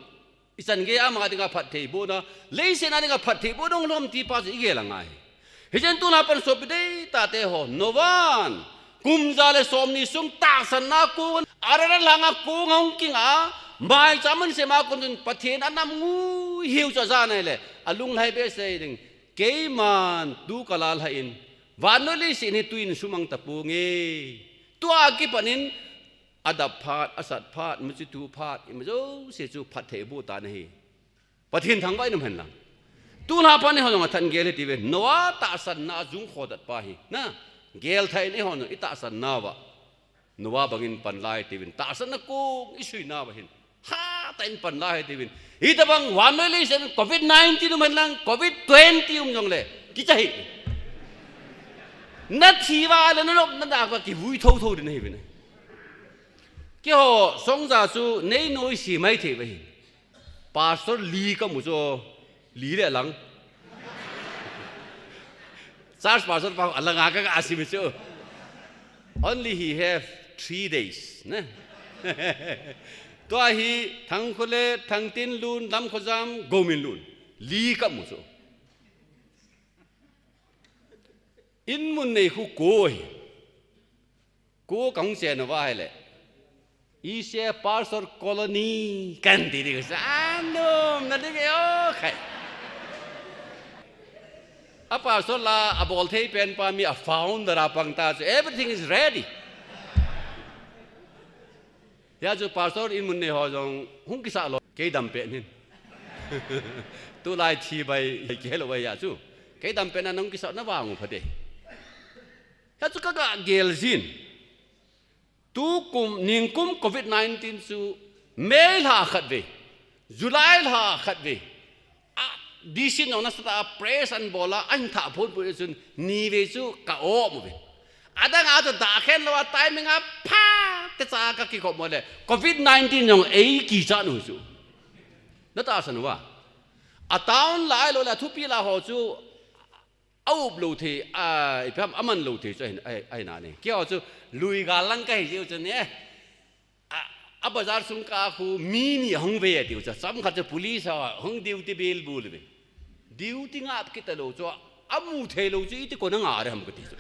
i chan gei a ama dinga phattheibohna, leiset a dinga phattheiboh dong lom ti pa chu i gel angai. Hijeh in tun a pat sopi deitah te ho, Noah in kum ja le somni sung tahsanna kong, Ararat lhanga kong ahung king a, maicham ahin sem a kon chun Pathen anam ngui hiu chu aja nai le, alunglhai behseh ding. Keiman tu kalal lhah in, vannoi leiset hi tui in sumang taponge. Tua kipat in, adap phat, asat phat, muchi tu phat, ima jouse chu phattheiboh tan ahi. Pathen thangvah in um hen lang. Tun hapha ni ho jong athan gel hite uvin. Noah tahsanna a jung khodat pa hi. Na, gel thei in eiho jong i tahsanna uva. Noah bangin pan lai hite uvin. Tahsanna kong i suina uva hin. Hatah in pan lai hite uvin. Hitobang vannoi leiset covid nineteen um hen lang, covid twenty um jong le. Kicha hih. Na thi uva le na nop na dah uva kivui thotho ding ahiuvin. Keiho songja chu nei noise mai thei uva hi. Pastor li kamu chu, li le lang. Church pastor pa alanga ka, ka asim chu. Only he have three days, ne? Tua hi Thangkhule, Thangtinlun, Lamkhojam, Gominlun. Li kamu chu. In mun nei khu ko hi. Ko kahung chen uva ahile, Ise Pastor Colony kan ti ding sa, anom na ding e o khai. A pastor la abol thei pen pa mi a founder a pang ta chu, everything is ready. Hia chu pastor in mun nei ho jong hung kisah lou, kei dam pen hin. Tulai thi bai kihel uva hia chu. Kei dam pen a nahung kisah na vang u phate. Hia chu ka ga gel jin. Tukum, ningkum covid nineteen chu May lha khat vei, July lha khat vei. A, D C in jong nasatah a press ahin bol a, ahin thah phot phot chun ni vei chu ka om uve. Adang a chu dah khen lou a, timing a pha techa ka kikhop mo le, covid nineteen jong ei kichat u chu. Na tahsan uva. A town la ahilou le, a thupi la ho chu a up lou thei, a, ipi ham, aman lou thei chu ahi, ahi, ahi nai. Keiho chu lui gal lang kahi jeh u chu ne. A, a bazar sung kah a khu mi ni ahung ve tiu chu. Chomkhat chu police ho ahung duty bel bol uve. Duty ngap kit talou chu, amu thei lou chu iti kon a nga re ham kati chu.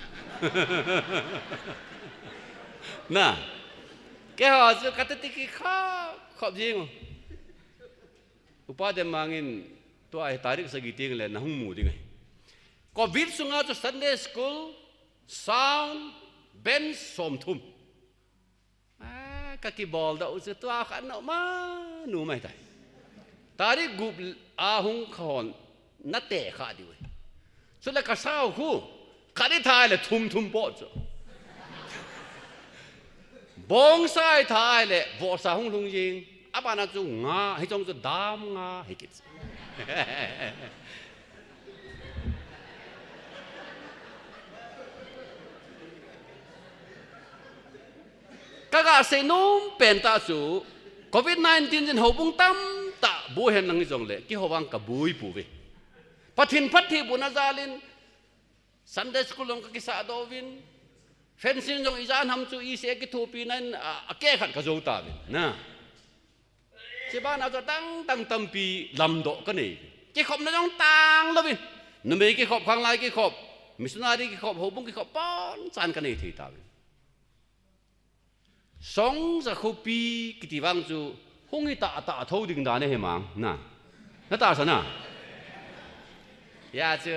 Na. Keiho chu ka titi kikhop khop jing u. Upa Demang in tua hi tarik sagi teng le nahung mu ding ahi. Covid sunga chu Sunday school, sound, bench, somthum. A, ka kibol doh u chu tua kha nom a, nom ahi tai. Tarik gup a hung kha hon na te kha diu ahi. Chule ka sao khu, Khat i tha le thum thum po chu. Bonsai tha le vohsa hung lhung jing. Abana chu nga, hichong chu dam nga hi kit. Kaga seinom pen tah chu, covid nineteen jin houbung tamtah boi hen lang hijongle, keiho vang kaboi pouve. Pathen phatthei bohna jalin, Sunday school jong kakisah doh uvin, fencing jong ijat ham chu ise kithopi nan, a, akeh khat kajou tauvin. Na. Chubana chu adang dang tampi lamdoh kanei. Kikhopna jong tang louvin. Numei kikhop, khanglai kikhop, missionary kikhop, houbung kikhop, bonchan kanei thei tauvin. Songja khopi kiti vang chu hung hi tah tah tho ding dan ahi mang na. Na tahsan a. Hia chu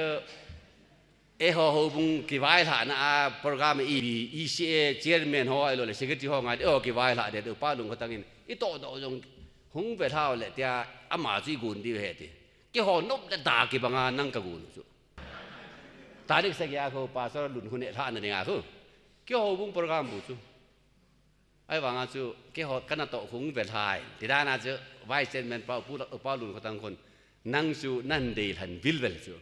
eiho houbung kivailhahna a program i, ECA chairman ho ahilou le secretary ho ngai, eiho kivailhah ding upa lung khatang in i toh doh jong hung velhau le tia ama chu i gon diu ahi ti. Keiho nop le da kibanga nang kagon u chu. Tarik sagi a khu pastor lun khu neh lhahna dinga khu. Keiho houbung program bu chu. Ahivanga chu keiho kana toh khu hung velhai. Ti dan a chu vice chairman pa upa, upa lun khatang khun. Nang chu nan dei lhan vilvel chu.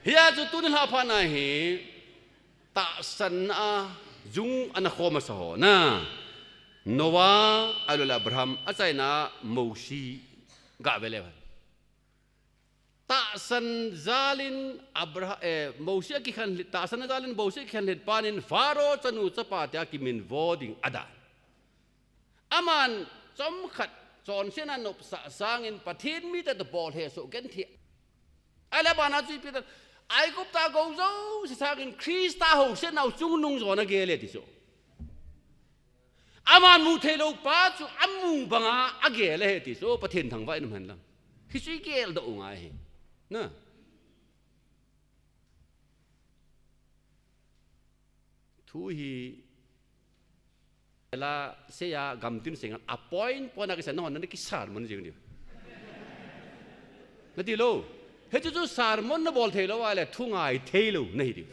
Hia chu tuni lha phat na hi tahsan a jung ana khom asa ho na. Noah, ahilou le Abraham, achaina Mosi ga ve le. Tahsan jalin Abraham, eh, Mosi akikhen lhit, tahsan jalin Mosi akikhen lhit panin Pharaoh chanu chapa tia kiminvo ding adan. Aman chomkhat chonsetna nopsah sangin Pathen mite toh bol hesoh genthei. Ahile abana chu ipi dan, Aigupta gou jouse sangin Christa housetnau chungnung jon agel e ti chu. Aman mu theilou pa chu amu banga agel ahi ti chu Pathen thangvah in um hen lang. Hichu igel doh u ngai ahi. Na. Thu hi la seiya gamtin seinga a point point a kisa na hon na ki sermon jing diu. Nati lou. Hichu chu sermon nabol theilou ahile thu ngai theilou nahi diu.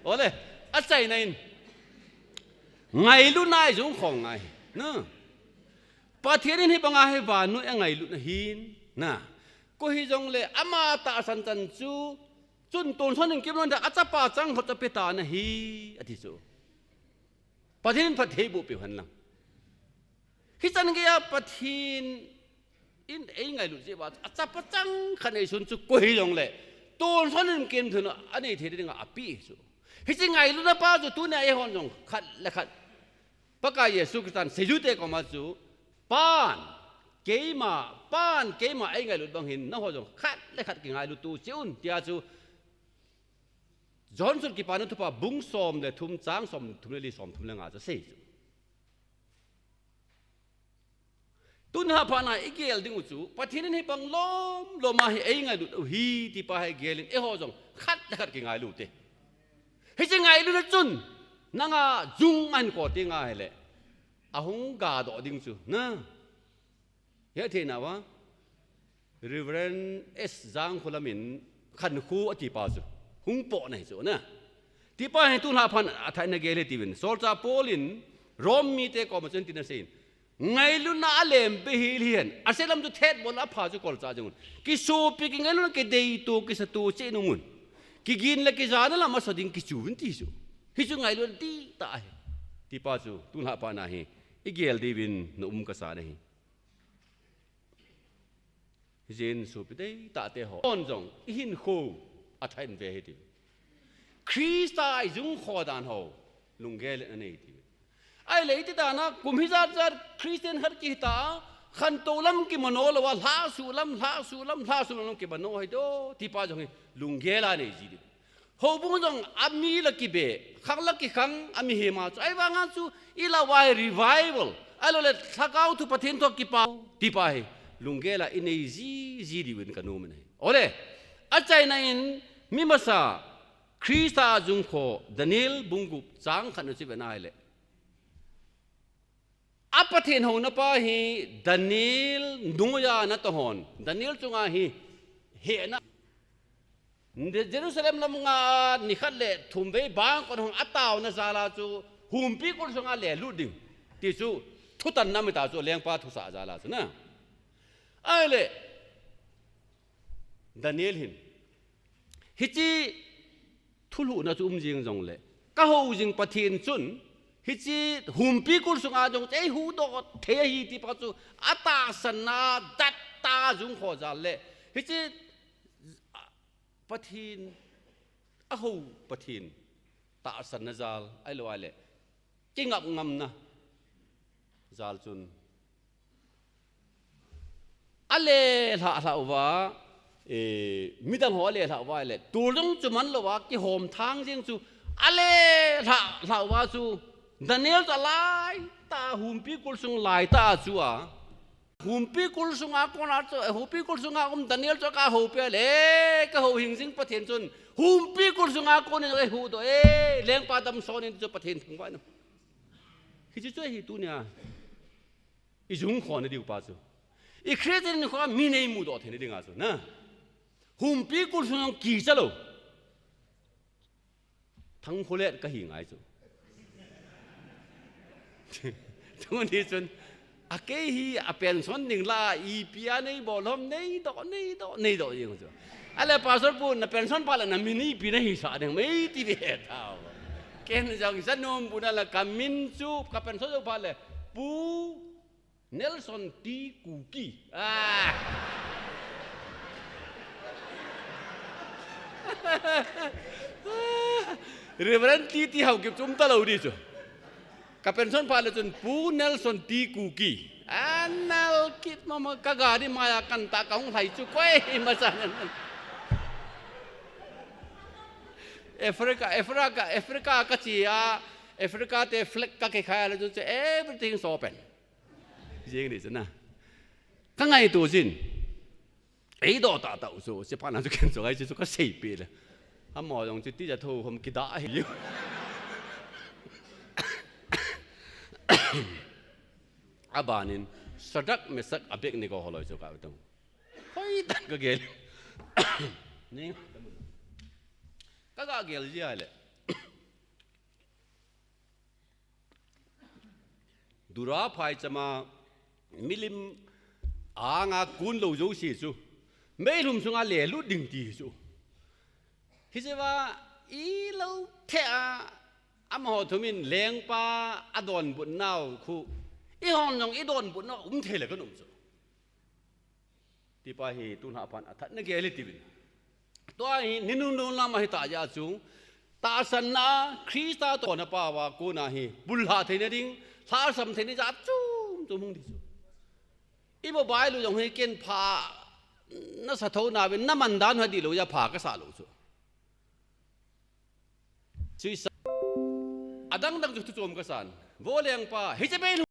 Ole, achaina in ngailutna ijung khom ngai. Na. Pathen in hibanga hi vannoi angailutna hin. Na. Koi hijongle ama tahsan chan chu chun tonsot in kimlon dia achapa changkhat chu apetan ahi ati chu. Pathen in phatthei boh peh u hen lang. Hichan geiya Pathen in eingailut jeh uva achapa changkhat neisun chu koi hijongle tonsot in kimthuna anei thei dinga ape chu. Hiche ngailutna pa chu tunia eihon jong khat le khat Pakai Jesu Christan seijute koma chu, Pan, keima, Pan, keima eingailut bang hin, nangho jong khat le khat kingailut u cheh un, tia chu John sut Kipana Thupha bung som le thum, chang som thum le li, som thum le nga chu asei chu. Tun haphatna igel ding u chu, Pathen in hibang lom lom a hi eingailut u hi, ti pa hi gelin, eiho jong khat le khat kingailu te. Hiche ngailutna chun, nanga jung ahin kho teng ahile, ahung gadoh ding chu, na. Hethei nauva, Reverend S Jangkholam in Khankho ati pa chu, hung potna hi chu, na. Ti pa hi tun haphat a athah in agel e tiuvin. Solchah Paul in Rome mite koma chun tina aseiyin. Ngailutna alem behih hihen. Aselam chu thet bol a apha chu kolchah jing un. Kisopi kingailutna kideito kisato cheh in um un. Kigin le kijana lam asot ding kichu un ti chu. Hichu ngailutna dihtah ahi. Ti pa chu tun haphatna hi igel diuvin na um kasa nahi. Hijeh in sopi deitah te ho. Hon jong ihinkho athah in ve hite. Christa ijung kho dan ho lunggel in anei ti. Ahile iti dan a kum hijat jat Christian khat kihita, khantou lam kimano louva, lhahsuh lam, lhahsuh lam, lhahsuh lam kimano hi do, ti pa jong hi lunggel a nei ji diu. Houbung jong ami la kibe, khang la kikhang, ami hima chu. Ahivanga chu, ilah uva hi revival. Ahilou le, lhagao thu Pathen thu kipah, ti pa hi. Lunggel a inei ji, ji diuvin kanom in ahi. Ole, achaina in, mi masa, Christa jung kho, Daniel bung gup, chang khat na chu ive na ahile. A Pathen houna pa hi Daniel noiya natoh hon, Daniel chunga hi hehna. Jerusalem lam nga a nikhat le thum vei bang kon hung ataona jal a chu humpikul sunga lelut ding ti chu thutanna mi ta chu lengpa thusah jal a chu na. Ahile Daniel hin hiche thulhuhna chu um jing jongle, ka hou jing Pathen chun hiche humpikul sunga jong eihuhdoh thei ahi ti pa chu atahsanna dat tah a jung kho jal le, hiche Pathen, a hou Pathen tahsanna jal, ahilou ahile kingap ngamna jal chun alelhah lhah uva, eh, midang ho alelhah uva le, tul jong chu man louva kihom thang jeng chu alelhah lhah uva chu Daniel chu alaitah a humpikul sung laitah a chu a, humpikul sunga kona chu, eh, humpikul sunga um Daniel chu ka houpi le, ka hou hing jing Pathen chun humpikul sunga konin eihuhdoh e, lengpa damson in chu Pathen thangvah in. Hiche chu ahi tunia i jung khona diu pa chu. I Christian kho mi nei mudoh theina dinga chu na. Humpikul sung kicha lou. Thangkholet kahi ngai chu. Tuni chun, a kei hi a pension ding la, ipi a nei bol hom, nei doh, nei doh, nei doh jeng chu. Ale Pastor pu, na pension phat le na min ipi nahisah ding, mei ti ve tao. Ken jong sa nom bu na la ka min chu, ka pension jou phat le, Pu Nelson T Kuki. Ah. Reverend T T Haokip chu um talou di chu. Ka pension phat le chun Pu Nelson T Kuki. Anal kit mama ka gari maya kan ta ka hung lhai chu koi masa nan. Africa, Africa, Africa ka che a, Africa te flag ka kikhai le chu, chu everything is open. Jing ni chu na. Ka ngaito jin. Eidoh tahtah u chu, chephatna chu ken chu ngai chu ka seipeh le. Amaho jong chu tija tho hom kidah ahi. Abanin, Shadrach, Meshach, Abednego holoi chu ka tong. Hoitah in ka gel. Ni. Ka ga gel jia le. Dura phaichama milim anga kun lou jouse chu meilhum sunga lelut ding ti chu. Hichea ilou thei a amaho thumin lengpa adonbut nau khu eihon jong idonbut nau um thei le kanom chu. Tipa hi tulha phan athat na gel e tiuvin. Tua hi ninung nung lam ahi ta ja chu. Tahsanna Christa tohna pao a kona hi. Bulha theina ding, lhasam theina ja chum chum hung di chu. I mobile u jong hi ken pha nasa tho nauvin na man dan u hi adih lou ja pha kasa lou chu. Chuisa. Adang dang chu thu chom kasan. Vo lengpa, hiche bei